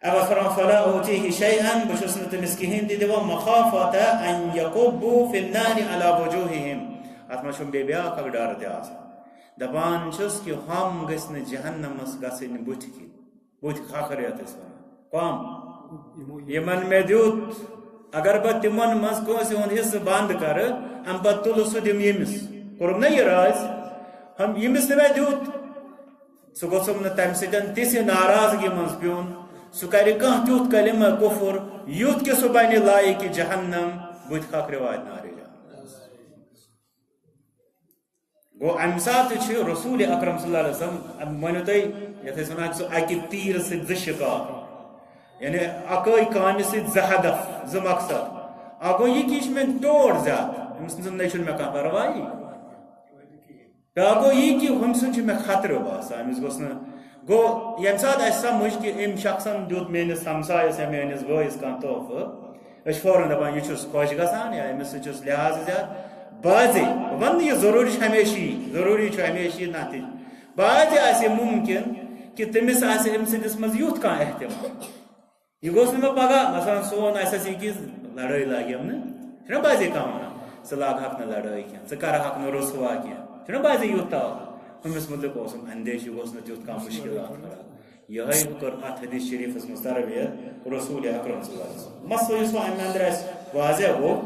اَمہِ پتہٕ فرماوان، فلا اوتیہ شیئا، بہٕ چھُس نہٕ تٔمِس کِہیٖنۍ تہِ دِوان، مخافة ان یکبوا فی النار علی وجوہہم۔ اتھ منٛز چھُم بیٚیہِ بیٛاکھ اکھ ڈر تہِ آسان۔ دپان چھُس کہِ ہم گٔژھۍ نہٕ جہنمس گژھٕنۍ بُتھِ کِنۍ۔ بُتھِ خاخر یتھ أسۍ ونان۔ کم؟ یِمن مےٚ دیُت۔ اگر بہٕ تِمن منٛز کٲنٛسہِ ہُنٛد حصہٕ بنٛد کرٕ، امہِ پتہٕ تُلہٕ سُہ دِمہٕ ییٚمِس۔ کوٚرُم نا یہِ راز؟ ہم، ییٚمِس نہٕ مےٚ دیُت، سُہ گوٚژھُم نہٕ تمہِ سۭتۍ تِژھِ ناراضگی منٛز پیوٚن۔ سُہ کرِ کانٛہہ تیُتھ کلمہ کفر، یُتھ کہِ سُہ بنہِ لایق جہنم، بُتھِ خاخرِ واتہِ نارِ جہنم۔ گوٚو، اَمہِ ساتہٕ چھِ رسول اکرم صلی اللہ علیہ وسلم، ام، مٲنِو تُہۍ، یَتھ أسۍ وَنان چھِ، سُہ اَکہِ تیٖرٕ سۭتۍ زٕ شِکار۔ یعنی، اَکٲے کامہِ سۭتۍ زٕ ہدف، زٕ مقصد۔ اَکھ گوٚو یہِ کہِ یہِ چھُ مےٚ ٹوٹھ زیادٕ، أمِس سٕنٛز نَے چھُنہٕ مےٚ کانٛہہ پَرواہٕے۔ بیٛاکھ گوٚو یہِ کہِ ہُمہِ سۭتۍ چھُ مےٚ خطرٕ باسان، أمِس گوٚژھ نہٕ۔ گوٚو، ییٚمہِ ساتہٕ اَسہِ سَمٕجھ کہِ أمۍ شخصن دیُت میٛٲنِس ہمسایَس یا میٛٲنِس بٲیِس کانٛہہ تحفہٕ، أسۍ چھِ فوراً دَپان، یہِ چھُس خۄش گژھان یا أمِس سۭتۍ چھُس لحاظ زیادٕ۔ بعضے، بہٕ وَنہٕ نہٕ یہِ ضروٗری چھُ ہمیشہِ یی، ضروٗری چھُ ہمیشہِ یی، نہ تہِ۔ بعضے آسہِ مُمکِن کہِ تٔمِس آسہِ أمۍ سٕنٛدِس منٛز یُتھ کانٛہہ احتمال۔ یہِ گوٚژھ نہٕ مےٚ پگاہ، مثلاً، سون آسہِ اَسہِ یہِ کہِ لڑٲے لاگٮ۪م نہٕ، چھُنہ بعضے کانٛہہ وَنان، ژٕ لاگہٕ ہاکھ نہٕ لڑٲے کینٛہہ، ژٕ کَرٕ ہاکھ نہٕ رُسوا کینٛہہ، چھُنہ بعضے یُتھ تاو۔ ہُمِس مُتعلِق اوسُم اندیشہِ، یہِ گوٚژھ نہٕ تیُتھ کانٛہہ مُشکلات کَرُن۔ یِہوٚے کٔر اَتھ حدیث شریٖفَس منٛز تربیت رسول اکرم صلی اللہ علیہ وسلم۔ مسلہٕ یُس وۄنۍ اَمہِ اندرٕ اَسہِ واضح گوٚو،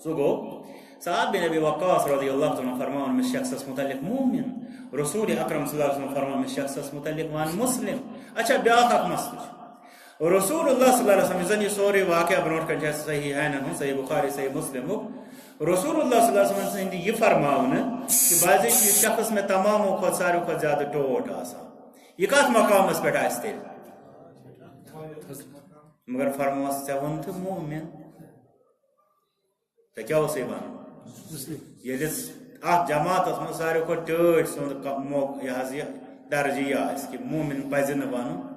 سُہ گوٚو سعد بن ابی وقاص رضی اللہ تعالیٰ عنہ فرماوان أمِس شخصس متعلق مومن، رسول اکرم صلی اللہ علیہ وسلم فرماوان أمِس شخصس متعلق وان مسلم۔ اچھا، بیٛاکھ اکھ مسلہٕ چھُ۔ رسول اللہ صلی اللہ علیہ وسلم، یُس زن یہِ سورُے واقعہ برونٛٹھ کنہِ چھُ اَسہِ صحیح ہینن ہُنٛد، صحیح بخاری، صحیح مسلمُک، رسول اللہ صلی اللہ علیہ وسلم سٕنٛدِ یہِ فرماونہٕ کہِ بعضے چھُ یہِ شخص مےٚ تمامو کھۄتہٕ ساروی کھۄتہٕ زیادٕ ٹوٹھ آسان۔ یہِ کتھ مقامس پٮ۪ٹھ آسہِ تیٚلہِ؟ مگر فرموس، ژےٚ ووٚن تہٕ مومن۔ ژےٚ کیٛاہ اوسُے وَنُن؟ ییٚلہِ اتھ جماعتس منٛز ساروی کھۄتہٕ ٹٲٹھۍ سُنٛد ک-، مو-، یہِ حظ یہِ درجہٕ یہِ آسہِ کہِ مومن پزِ نہٕ وَنُن،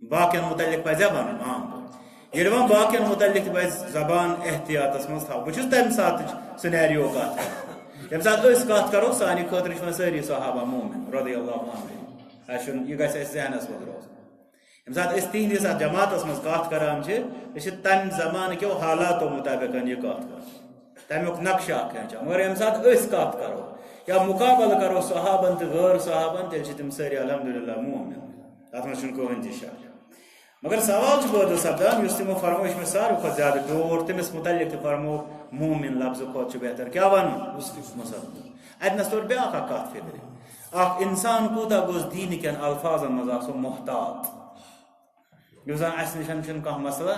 باقین متعلق پزِ وَنُن عام پٲٹھۍ۔ ییٚلہِ وۄنۍ باقین متعلق تہِ پزِ زبان احتیاطس منٛز تھاوُن۔ بہٕ چھُس تمہِ ساتٕچ سینیریو کتھ کران۔ ییٚمہِ ساتہٕ أسۍ کتھ کرو، سانہِ خٲطرٕ چھِ وۄنۍ سٲری صحابہ مومن رضی اللہ عنہم۔ اَسہِ چھُنہٕ، یہِ گژھِ اَسہِ ذہنس منٛز روزُن۔ ییٚمہِ ساتہٕ أسۍ تِہنٛدِ ساتہٕ جماعتس منٛز کتھ کران چھِ، أسۍ چھِ تمہِ زمانہٕ کیو حالاتو مطابق یہِ کتھ کران، تمیُک نقشہٕ اکھ کھینچان۔ مگر ییٚمہِ ساتہٕ أسۍ کتھ کرو یا مقابلہٕ کرو صحابن تہٕ غٲر صحابن، تیٚلہِ چھِ تِم سٲری الحمدللہ مومن۔ تتھ منٛز چھُنہٕ کٕہٕنۍ تہِ شک۔ مگر سوال چھُ پٲدٕ سپدان، یُس تِمو فرموو، یہِ چھُ مےٚ ساروی کھۄتہٕ زیادٕ ٹوٹھ، تٔمِس متعلق تہِ فرموو، مومن لفظہٕ کھۄتہٕ چھُ بہتر کیٛاہ ونُن؟ مسلمان۔ اتہِ نس توٚر بیٛاکھ اکھ کتھ فکرِ، اکھ انسان کوٗتاہ گوٚژھ دیٖنہٕ کٮ۪ن الفاظن منٛز آسُن محتاط۔ یُس زن اسہِ نِش چھُنہٕ کانٛہہ مسلہٕ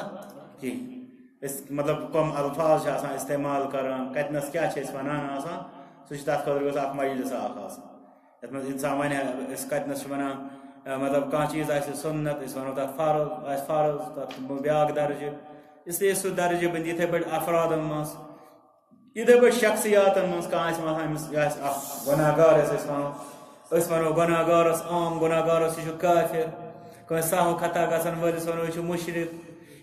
کِہیٖنۍ۔ أسۍ، مطلب، کم الفاظ چھِ آسان استعمال کران، کتنس کیٛاہ چھِ أسۍ ونان آسان، سُہ چھُ تتھ خٲطرٕ گوٚژھ اکھ مجلس اکھ آسُن۔ یتھ منٛز انسان ونہِ ہا، أسۍ کتنس چھِ ونان، اَ، مطلب، کانٛہہ چیٖز آسہِ سُنت، أسۍ ونو تتھ فرض، آسہِ فرض، تتھ بیٛاکھ درجہٕ۔ اس لیے سُہ درجہٕ بندی یِتھے پٲٹھۍ افرادن منٛز۔ یِتھے پٲٹھۍ شخصیاتن منٛز کانٛہہ آسہِ وَنان، أمِس یہِ آسہِ اکھ گۄناہ گار، أسۍ، أسۍ وَنو، أسۍ وَنو گۄناہ گارس، عام گۄناہ گارس، یہِ چھُ کافر۔ کٲنٛسہِ سہو خطا گژھن وٲلِس وَنو، یہِ چھُ مُشرِک۔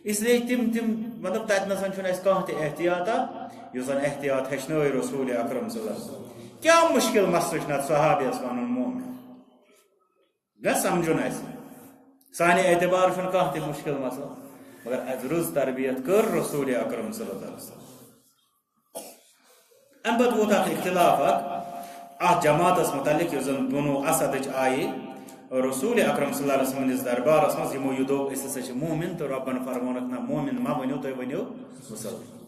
اس لیے تِم، تِم، مطلب، تَتہِ نَسَن چھُنہٕ اَسہِ کانٛہہ تہِ احتیاطا، یُس زَن احتیاط ہیٚچھنٲوۍ رسول اکرم صلی اللہ علیہ وسلم۔ کیٛاہ مُشکِل مسلہٕ چھُ نَتہٕ صحابیَس وَنُن مومن؟ نہ سمجھُن اَسہِ۔ سانہِ اعتبار چھُنہٕ کانٛہہ تہِ مُشکِل مسلہٕ، مگر اَسہِ رٕژ تربیت کٔر رسول اکرم صلی اللہ علیہ وسلم۔ اَمہِ پتہٕ ووت اکھ اختلاف اکھ، اَتھ جماعتس مُتعلق، یُس زن بنو اسدٕچ آیہِ رسول اکرم صلی اللہ علیہ وسلم نِس دربارس منٛز، یِمو یہِ دوٚپ، أسۍ ہسا چھِ مومن، تہٕ رۄبن فرمونکھ، نہ، مومن مہ ؤنِو، تُہۍ ؤنِو مُسلمان۔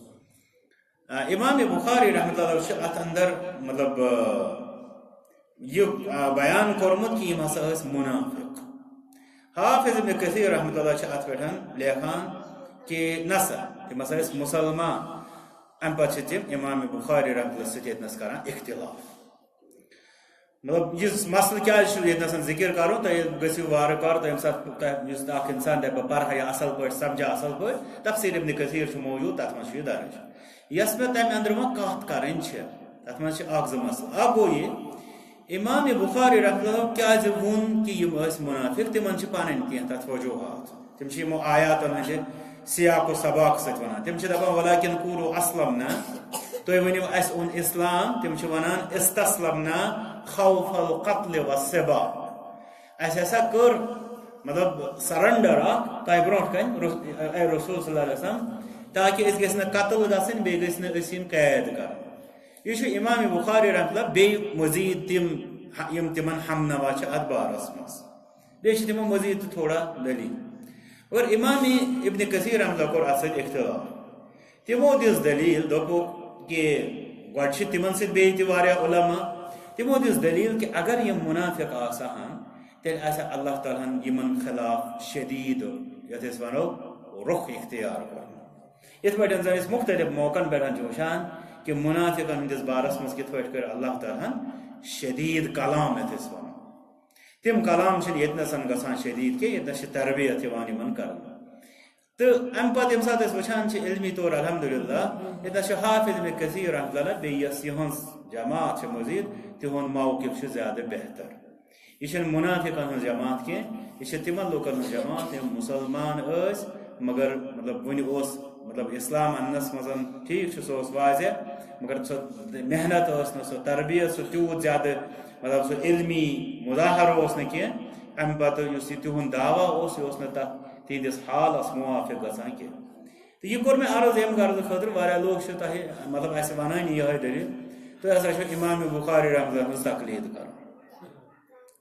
آ، امام بخاری رحمۃ اللہ چھُ اَتھ اندر، مطلب، آ، یہِ، آ، بیان کوٚرمُت کہِ یِم ہسا ٲسۍ مُنافِق۔ حافظ ابن کثیر رحمۃ اللہ چھِ اَتھ پٮ۪ٹھ لیکھان کہِ نہ سا، تِم ہسا ٲسۍ مُسلمان۔ اَمہِ پتہٕ چھِ تِم امام بخاری رحمۃ اللہ سۭتۍ ییٚتنَس کران اختلاف۔ مطلب، یہِ مسلہٕ کیٛازِ چھُ ییٚتہِ نَسَن ذِکِر کَرُن؟ تُہۍ گٔژھِو وارٕ کارٕ، تُہۍ ییٚمہِ ساتہٕ تۄہہِ، یُس اَکھ اِنسان دَپہِ، بہٕ پَرٕ ہا یہِ اَصٕل پٲٹھۍ، سَمجھٕ ہا اَصٕل پٲٹھۍ، تفسیٖر ابن کثیٖر چھُ موجوٗد، تَتھ منٛز چھُ یہِ درٕج۔ یۄس مےٚ تَمہِ اَنٛدرٕ وۄنۍ کَتھ کَرٕنۍ چھِ، تَتھ منٛز چھِ اَکھ زٕ مسلہٕ۔ اَکھ گوٚو یہِ، امام بخاری رحمۃ اللہ کیٛازِ ووٚن کہِ یِم ٲسۍ مُنافِق؟ تِمَن چھِ پَنٕنۍ کینٛہہ تَتھ وجوٗہات۔ تِم چھِ یِمو آیاتَن ہٕنٛدِ سیاق و سباق سۭتۍ وَنان۔ تِم چھِ دَپان، "وَلَٰكِنْ قُولُوا أَسْلَمْنَا"، تُہۍ ؤنِو، اَسہِ اوٚن اِسلام، تِم چھِ وَنان، "استسلمنا خوف القتل والسبا۔" اَسہِ ہسا کٔر، مطلب، سرنڈر اکھ تۄہہِ برونٛٹھ کَنہِ، رس-، اے رسول صلی اللہ علیہ وسلم، تاکہِ أسۍ گٔژھۍ نہٕ قتل گژھٕنۍ، بیٚیہِ گٔژھۍ نہٕ أسۍ یِنۍ قید کرنہٕ۔ یہِ چھُ امام بخاری رحمۃ اللہ بیٚیہِ مزید تِم ہ-، یِم تِمن ہمنوا چھِ اتھ بارس منٛز۔ بیٚیہِ چھِ تِمو مزید تہِ تھوڑا دٔلیٖل۔ اور امام ابن کثیر رحمۃ اللہ کوٚر اتھ سۭتۍ اختلاف۔ تِمو دِژ دٔلیٖل، دوٚپُکھ کہِ گۄڈٕ چھِ تِمن سۭتۍ بیٚیہِ تہِ واریاہ علماء۔ تِمو دِژ دٔلیٖل کہِ اگر یِم منافق آسہٕ ہن، تیٚلہِ آسہِ ہا اللہ تعالیٰ ہن یِمن خلاف شدیٖد، یتھ أسۍ ونو، رُخ اختیار کوٚرمُت۔ یِتھ پٲٹھۍ زن أسۍ مُختٔلِف موقعن پٮ۪ٹھ چھِ وٕچھان کہِ مُنافِقن ہٕنٛدِس بارس منٛز کِتھ پٲٹھۍ کٔر اللہ تعالیٰ ہن شدیٖد کلام، یتھ أسۍ ونو۔ تِم کلام چھِنہٕ ییٚتہِ نَسَن گژھان شدیٖد کینٛہہ، ییٚتہِ نَس چھِ تربیت یِوان یِمن کرنہٕ۔ تہٕ اَمہِ پتہٕ ییٚمہِ ساتہٕ أسۍ وٕچھان چھِ علمی طور، الحمدللہ، ییٚتہِ نَس چھُ حافظ ابن کثیر رحمۃ اللہ بیٚیہِ یۄس یِہٕنٛز جماعت چھِ مزید، تِہُنٛد موقف چھُ زیادٕ بہتر۔ یہِ چھَنہٕ مُنافِقَن ہٕنٛز جماعت کینٛہہ، یہِ چھِ تِمَن لوٗکَن ہٕنٛز جماعت یِم مُسلمان ٲسۍ، مگر، مطلب، وُنہِ اوس، مطلب، اِسلام اَننَس منٛز، ٹھیٖک چھُ، سُہ اوس واضح، مگر سۄ محنت ٲس نہٕ، سۄ تربیت، سُہ تیوٗت زیادٕ، مطلب، سُہ علمی مظاہرٕ اوس نہٕ کینٛہہ۔ اَمہِ پَتہٕ یُس یہِ تِہُنٛد دعویٰ اوس، یہِ اوس نہٕ تَتھ تِہِنٛدِس حالَس موافق گژھان کینٛہہ۔ تہٕ یہِ کوٚر مےٚ عرض ییٚمہِ غرضہٕ خٲطرٕ، واریاہ لوٗکھ چھِ تۄہہِ، مطلب، اَسہِ وَنان یِہوٚے دٔلیٖل، تُہۍ ہسا چھِو امام بخاری رحمۃ اللہ ہٕنٛز تقلید کران۔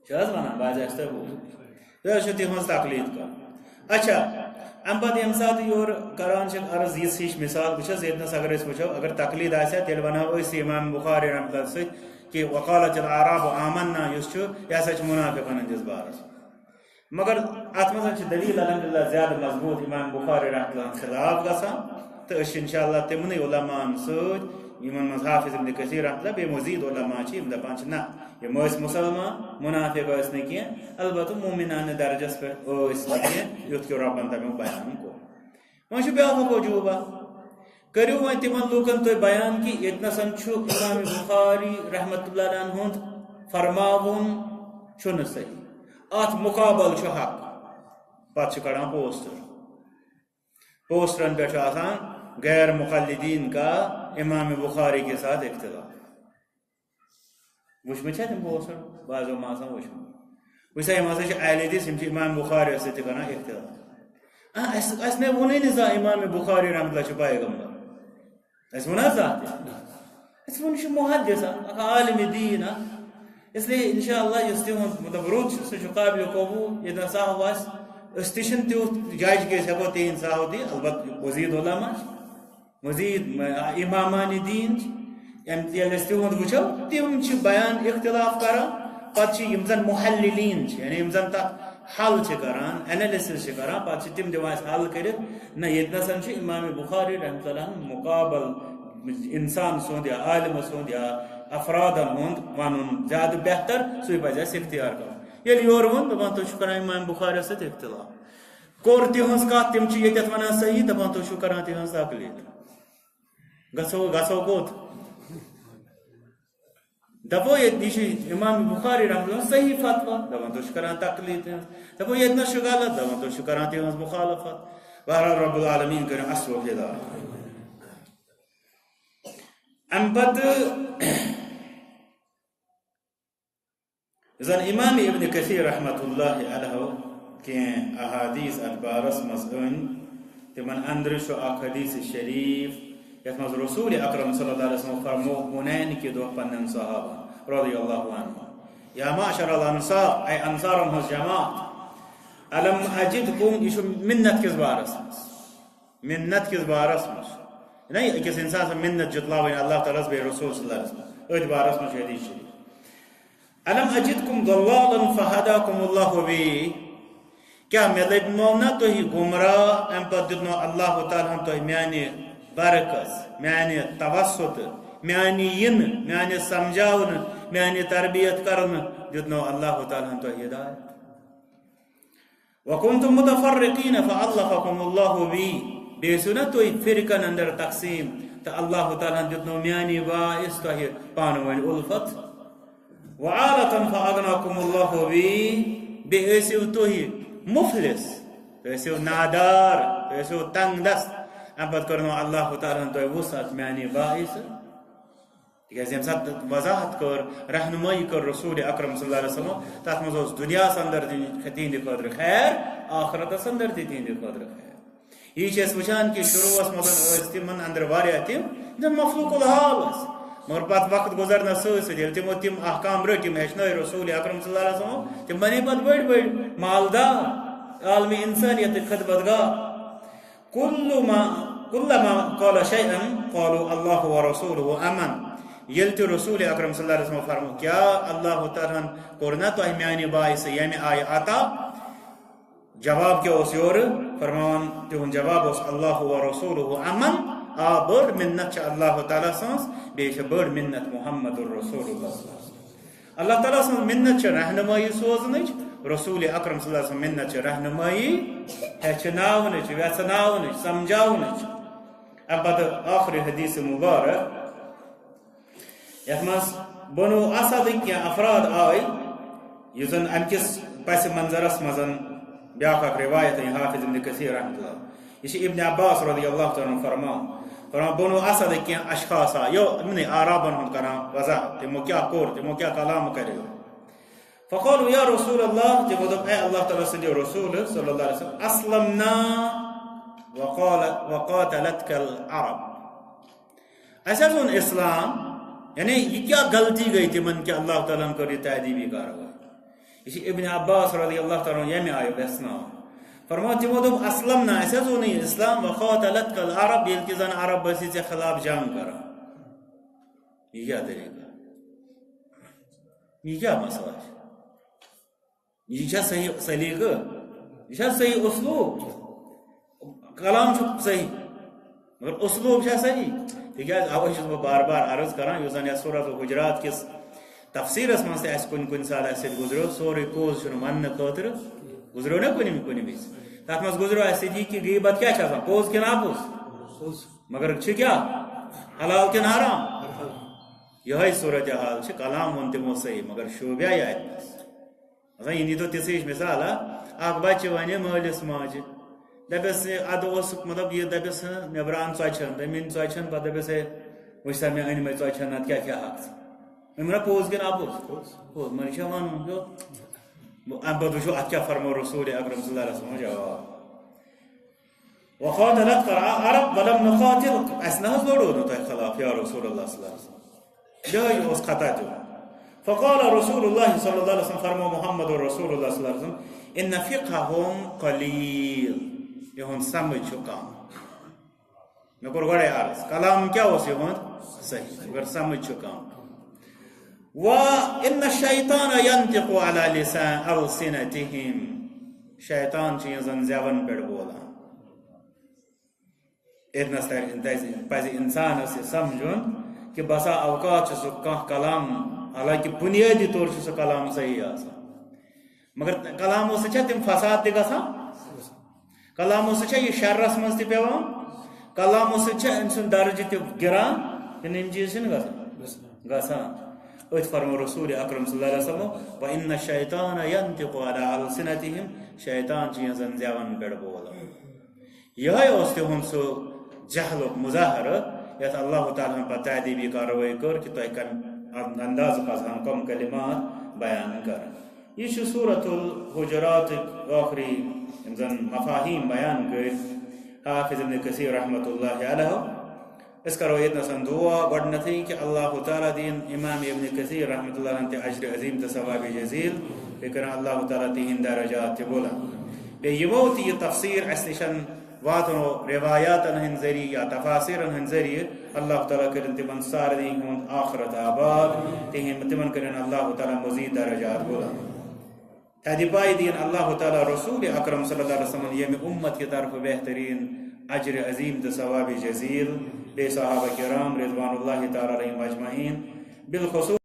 چھِ حظ وَنان، بہٕ حظ آسہِ تۄہہِ بوٗزمُت۔ تُہۍ حظ چھِو تِہٕنٛز تقلید کران۔ اچھا، اَمہِ پتہٕ ییٚمہِ ساتہٕ یورٕ کران چھِ عرض یِژھ ہِش مثال، بہٕ چھَس ییٚتہِ نَس اگر أسۍ وٕچھو، اگر تقلید آسہِ ہا، تیٚلہِ وَنہو أسۍ تہِ امام بخاری رحمۃ اللہ سۭتۍ کہِ وقالت الأعراب آمنا یُس چھُ، یہِ ہسا چھُ مُنافِقَن ہٕنٛدِس بارَس۔ مگر اتھ منٛز چھِ دلیل الحمدللہ زیادٕ مضبوط امام بخاری رحمۃ اللہ خلاف گژھان، تہٕ أسۍ چھِ انشاءاللہ تِمنٕے علماءن سۭتۍ، یِمن منٛز حافظ ابن کثیر رحمۃ اللہ بیٚیہِ مزید علماء چھِ، یِم دپان چھِ، نہ، یِم ٲسۍ مسلمان، منافق ٲسۍ نہٕ کینٛہہ، البتہ مومنانہ درجس پٮ۪ٹھ ٲسۍ نہٕ کینٛہہ، یُتھ کہِ رۄبن تمیُک بیان کوٚر۔ وۄنۍ چھُ بیٛاکھ اکھ وجوٗب اکھ۔ کٔرِو وۄنۍ تِمن لوٗکن تُہۍ بیان کہِ ییٚتہِ نَسَن چھُ امام بخاری رحمۃ اللہ علیہ ہُنٛد فرماوُن چھُنہٕ صحیح۔ اتھ مقابل چھُ حق۔ پتہٕ چھِ کڑان پوسٹر۔ پوسٹرن پٮ۪ٹھ چھُ آسان غیر مقلدین کا امام بخاری کے ساتھ اختلاف۔ وٕچھمٕتۍ چھا تِم پوسٹر؟ بعضو ما آسان وٕچھمٕتۍ۔ وٕچھ سا، یِم ہسا چھِ اہل حدیث، یِم چھِ امام بخاری یَس سۭتۍ تہِ کران اختلاف۔ آ، اَسہِ، اَسہِ نے ووٚنُے نہٕ زانٛہہ امام بخاری رحمۃ اللہ چھُ پیغمبر۔ اَسہِ ووٚن حظ زانٛہہ تہِ؟ اَسہِ ووٚن، یہِ چھُ محدث اکھ، اکھ عالم دین اکھ۔ اس لیے انشاءاللہ یُس تِہُنٛد، مطلب، رُت چھُ، سُہ چھُ قابل قبول۔ ییٚتہِ نہٕ صحو آسہِ، أسۍ تہِ چھِنہٕ تیُتھ جج کہِ أسۍ ہٮ۪کو تِہِنٛدۍ صحو دِتھ، البتہٕ مزید علماء چھِ۔ مزید م-، امامان دین چھِ، یِم، ییٚلہِ أسۍ تِہُنٛد وٕچھو، تِم چھِ بیان اختلاف کران، پتہٕ چھِ یِم زن محللین چھِ، یعنی یِم زن تتھ حل چھِ کران، انالسس چھِ کران، پتہٕ چھِ تِم دِوان اَسہِ حل کٔرِتھ، نہ، ییٚتہِ نسَن چھُ امام بخاری رحمۃ اللہ مقابل انسان سُنٛد یا عالم سُنٛد یا افرادن ہُنٛد ونُن زیادٕ بہتر، سُے پزِ اَسہِ اختیار کرُن۔ ییٚلہِ یورٕ ووٚن، دپان، تُہۍ چھِو کران امام بخاری سۭتۍ اختلاف۔ کوٚر تِہنٛز کتھ، تِم چھِ ییٚتٮ۪تھ ونان صحیح، دپان تُہۍ چھِو کران تِہنٛز تقلید۔ گژھو، گژھو کوٚت؟ دپو ییٚتہِ، یہِ چھُ امام بخاری رحمۃ اللہ صحیح فتویٰ، دپان تُہۍ چھِو کران تقلید تِہنٛز۔ دپو ییٚتہِ نس چھُ غلط، دپان تُہۍ چھِو کران تِہنٛز مخالفت۔ بہرحال رب العالمین کٔرِن اصل ہدایت۔ امہِ پتہٕ زن امام ابن کثیر رحمۃ اللہ علیہ کینٛہہ احادیث اتھ بارس منٛز أنۍ، تِمن اندرٕ چھُ اکھ حدیث شریف، یتھ منٛز رسول اکرم صلی اللہ علیہ وسلم فرمو حنین کہِ دۄہ پننٮ۪ن صحابن رضی اللہ عنہ، یا معشر الانصار، اے انصارن ہٕنٛز جماعت، الم اجدکم، یہِ چھُ منت کِس بارس منٛز، منت کِس بارس منٛز چھُ۔ نہ، أکِس انسانس منت جتلاوٕنۍ اللہ تعالیٰ ہس بیٚیہِ رسول صلی اللہ علیہ وسلم، أتھۍ بارس منٛز چھُ حدیث شریف۔ الم اجدکم ضلالا فہداکم اللہ بی، کیٛاہ مےٚ لٔبۍ نو نہ تُہۍ گمراہ، امہِ پتہٕ دیُتنو اللہ تعالیٰ ہن تۄہہِ میانہِ برکت، میانہِ توسط، میانہِ یِنہٕ، میانہِ سمجھاونہٕ، میانہِ تربیت کرنہٕ دیُتنو اللہ تعالیٰ ہن تۄہہِ ہدایت؟ وکنتم متفرقین فالفکم اللہ بی، بیٚیہِ ٲسِو نا تُہۍ فرقن اندر تقسیٖم، تہٕ اللہ تعالیٰ ہن دیُتنو میانہِ باعث تۄہہِ پانہٕ ؤنۍ الفت۔ وعالة فأغناكم الله بي، بیٚیہِ ٲسِو تُہۍ مفلس، تُہۍ ٲسِو نادار، تُہۍ ٲسِو تنگ دست، اَمہِ پتہٕ کٔرنو اللہ تعالیٰ ہن تۄہہِ وسعت میانہِ باعث۔ تِکیٛازِ ییٚمہِ ساتہٕ وضاحت کٔر، رہنمٲیی کٔر رسول اکرم صلی اللہ علیہ وسلم، تَتھ منٛز اوس دُنیاہَس اندر تہِ تِہِنٛدِ خٲطرٕ خیر، آخرتَس اندر تہِ تِہِنٛدِ خٲطرٕ خیر۔ یہِ چھِ أسۍ وٕچھان کہِ شروٗعس منٛز ٲسۍ تِمن اندر واریاہ تِم، تِم مخلوق الحال ٲسۍ۔ مگر پتہٕ وقت گُزرنس سۭتۍ سۭتۍ ییٚلہِ تِمو تِم احکام رٔٹۍ، یِم ہیٚچھنٲے رسول اکرم صلی اللہ علیہ وسلم، تِم بنے پتہٕ بٔڑۍ بٔڑۍ مالدار، عالمِ انسانیتٕکۍ خدمت گار۔ کل ما، کلما قال شیئا قالوا اللہ ورسوله امن۔ ییٚلہِ تہِ رسول اکرم صلی اللہ علیہ وسلم فرمو، کیا اللہ تعالیٰ ہن کوٚر نا تۄہہِ میانہِ باعث ییٚمہِ آیہِ عطا؟ جواب کیٛاہ اوس یورٕ؟ فرماوان، تِہُنٛد جواب اوس، اللہ و رسولہ امن۔ آ، بٔڑ منت چھِ اللہ تعالیٰ سٕنٛز، بیٚیہِ چھِ بٔڑ منت محمد رسول اللہ صلی اللہ علیہ وسلم۔ اللہ تعالیٰ سٕنٛز منت چھِ رہنمٲیی سوزنٕچ، رسول اکرم صلی اللہ علیہ وسلم منت چھِ رہنمٲیی ہیٚچھناونٕچ، ویژھناونٕچ، سمجھاونٕچ۔ اَمہِ پتہٕ ٲخری حدیث مبارک، یتھ منٛز بنو اسدٕکۍ کینٛہہ افراد آے، یُس زن امہِ کِس پس منظرس منٛز بیاکھ اکھ روایت ہے حافظ ابن کثیر رحمۃ اللہ۔ یہِ چھِ ابن عباس رضی اللہ تعالیٰ عنہ فرماوان، فرماوان، بنو اسدٕکۍ کینٛہہ اشخاص آے، یِمنٕے اعرابن ہُنٛد کران وضاحت، تِمو کیٛاہ کوٚر، تِمو کیٛاہ کلام کریو۔ فقالوا یا رسول اللہ، تِمو دوٚپ، اے اللہ تعالیٰ سٕنٛدِ رسول صلی اللہ علیہ وسلم، اسلمنا وقال، وقاتلتک العرب۔ اسہِ حظ اوٚن اسلام، یعنی یہِ کیٛاہ غلطی گٔے تِمن کہِ اللہ تعالیٰ ہن کٔر یہِ تأدیبی کاروٲیی؟ یہِ چھِ ابن عباس رضی اللہ تعالیٰ عنہ ییٚمہِ آیہِ ویژھناوان۔ فرماوان تِمو دوٚپ، اسلمنا، اسہِ حظ اوٚن یہِ اسلام، وقاتلتک العرب، ییٚلہِ کہِ زن عرب ٲسۍ ژےٚ خلاف جنگ کران۔ یہِ کیٛاہ طریٖقہٕ؟ یہِ کیٛاہ مسلہٕ چھُ؟ یہِ چھا صحیح سلیقہٕ؟ یہِ چھا صحیح اسلوب؟ کلام چھُ صحیح، مگر اسلوب چھا صحیح؟ تِکیٛازِ اوے چھُس بہٕ بار بار عرض کران، یُس زن یتھ سورۃ الحجرات کِس تفسیرس منٛز تہِ اسہِ کُنہِ کُنہِ ساتہٕ اسہِ سۭتۍ گُزریو، سورُے پوٚز چھُنہٕ وننہٕ خٲطرٕ گُزریو نا کُنہِ کُنہِ وِزِ۔ تتھ منٛز گُزریو اسہِ سۭتۍ یہِ کہِ غیبت کیٛاہ چھِ آسان، پوٚز کِنہٕ اپُز؟ مگر چھُ کیٛاہ؟ حلال کِنہٕ حرام؟ یِہوٚے صورتحال چھِ، کلام ووٚن تِمو صحیح، مگر شوٗبیا یہِ اتہِ نس۔ مثلاً، یہِ نیٖتو تِژھٕے ہِش مثال، آ، اکھ بچہِ ونہِ مٲلِس ماجہِ، دپٮ۪س، یہِ ادٕ اوس، مطلب، یہِ دپٮ۪س، ہہ، مےٚ بران ژۄچہِ ہن، تٔمۍ أنۍ ژۄچہِ ہن، پتہٕ دپٮ۪س، ہے، وٕچھ سا، مےٚ أنۍ مےٚ ژۄچہِ ہن، نتہٕ کیٛاہ کھٮ۪ہکھ ژٕ؟ أمۍ ووٚن، پوٚز کِنہٕ اپُز؟ پوٚز۔ مگر یہِ چھا ونُن، یو؟ امہِ پتہٕ وٕچھو، اتھ کیٛاہ فرمو رسول اکرم صلی اللہ علیہ وسلم جواب۔ وقاتلتک العرب ولم نقاتل، اسہِ نہ حظ لوٚڑو نہٕ تۄہہِ خلاف یا رسول اللہ صلی اللہ علیہ وسلم۔ یِہوٚے اوس خطا تہِ۔ فقال رسول اللہ صلی اللہ علیہ وسلم، فرمو محمد رسول اللہ صلی اللہ علیہ وسلم، ان فقہہم قلیل، یِہُنٛد سمجھ چھُ کم۔ مےٚ کوٚر گۄڈَے عرض، کلام کیٛاہ اوس یِہُنٛد؟ صحیح، مگر سمجھ چھُ کم۔ و ان الشیطان ینطق علی لسان السنتہم، شیطان چھُ یِہنٛزن زٮ۪ون پٮ۪ٹھ بولان۔ ییٚتنَس تَرِ، تَزِ، پَزِ اِنسانَس یہِ سَمجھُن کہِ بسا اوقات چھُ سُہ کانٛہہ کلام، حالانکہِ بُنیٲدی طور چھُ سُہ کلام صحیح آسان، مگر کلامو سۭتۍ چھا تِم فساد تہِ گژھان؟ کلامو سۭتۍ چھا یہِ شرَس منٛز تہِ پٮ۪وان؟ کلامو سۭتۍ چھا أمۍ سُنٛد درجہٕ تہِ گِران؟ کِنہٕ یِم چیٖز چھِنہٕ گژھان؟ گژھان۔ أتھۍ فرمو رسول اکرم صلی اللہ علیہ وسلم، "وَإِنَّ الشَّيْطَانَ يَنطِقُ عَلَىٰ أَلْسِنَتِهِمْ"، شیطان چھُ یِہنٛزن زٮ۪ون پٮ۪ٹھ بولان۔ یِہوٚے اوس تِہُنٛد سُہ جہلُک مظاہرٕ، یَتھ اللہ تعالیٰ ہن پتہٕ تأدیبی کاروٲیی کٔر کہِ تۄہہِ کَمہِ اندازٕ پزہن کم کلمات بیان کرٕنۍ۔ یہِ چھُ سورۃ الحجراتٕکۍ ٲخری یِم زن مفاہیٖم بیان کٔرۍ حافظ ابن کثیر رحمۃ اللہ علیہ۔ أسۍ کرو ییٚتنَس دعا گۄڈٕنیتھٕے کہِ اللہ تعالیٰ دِیِن امام ابن کثیر رحمۃ اللہ علیہ تہِ اجر عظیٖم تہٕ ثواب جزیل، بیٚیہِ کٔرِن اللہ تعالیٰ تِہِنٛدۍ درجات تہِ بُلند۔ بیٚیہِ یِمو تہِ یہِ تفسیٖر اَسہِ نِش واتنو، روایاتن ہٕنٛدۍ ذٔریعہٕ یا تفاسیٖرن ہٕنٛدۍ ذٔریعہٕ، اللہ تعالیٰ کٔرِن تِمن سارنٕے ہُنٛد آخرت آباد، تِہِنٛد، تِمن کٔرِن اللہ تعالیٰ مزید درجات بُلند۔ تدِ پایہِ دِیِن اللہ تعالیٰ رسول اکرم صلی اللہ علیہ وسلم ییٚمہِ اُمت کہِ طرفہٕ بہتریٖن اجر عظیٖم تہٕ ثواب جزیل، بیٚیہِ صحابہ کرام رضوان اللہ تعالیٰ علیہم اجمعین، بالخصوص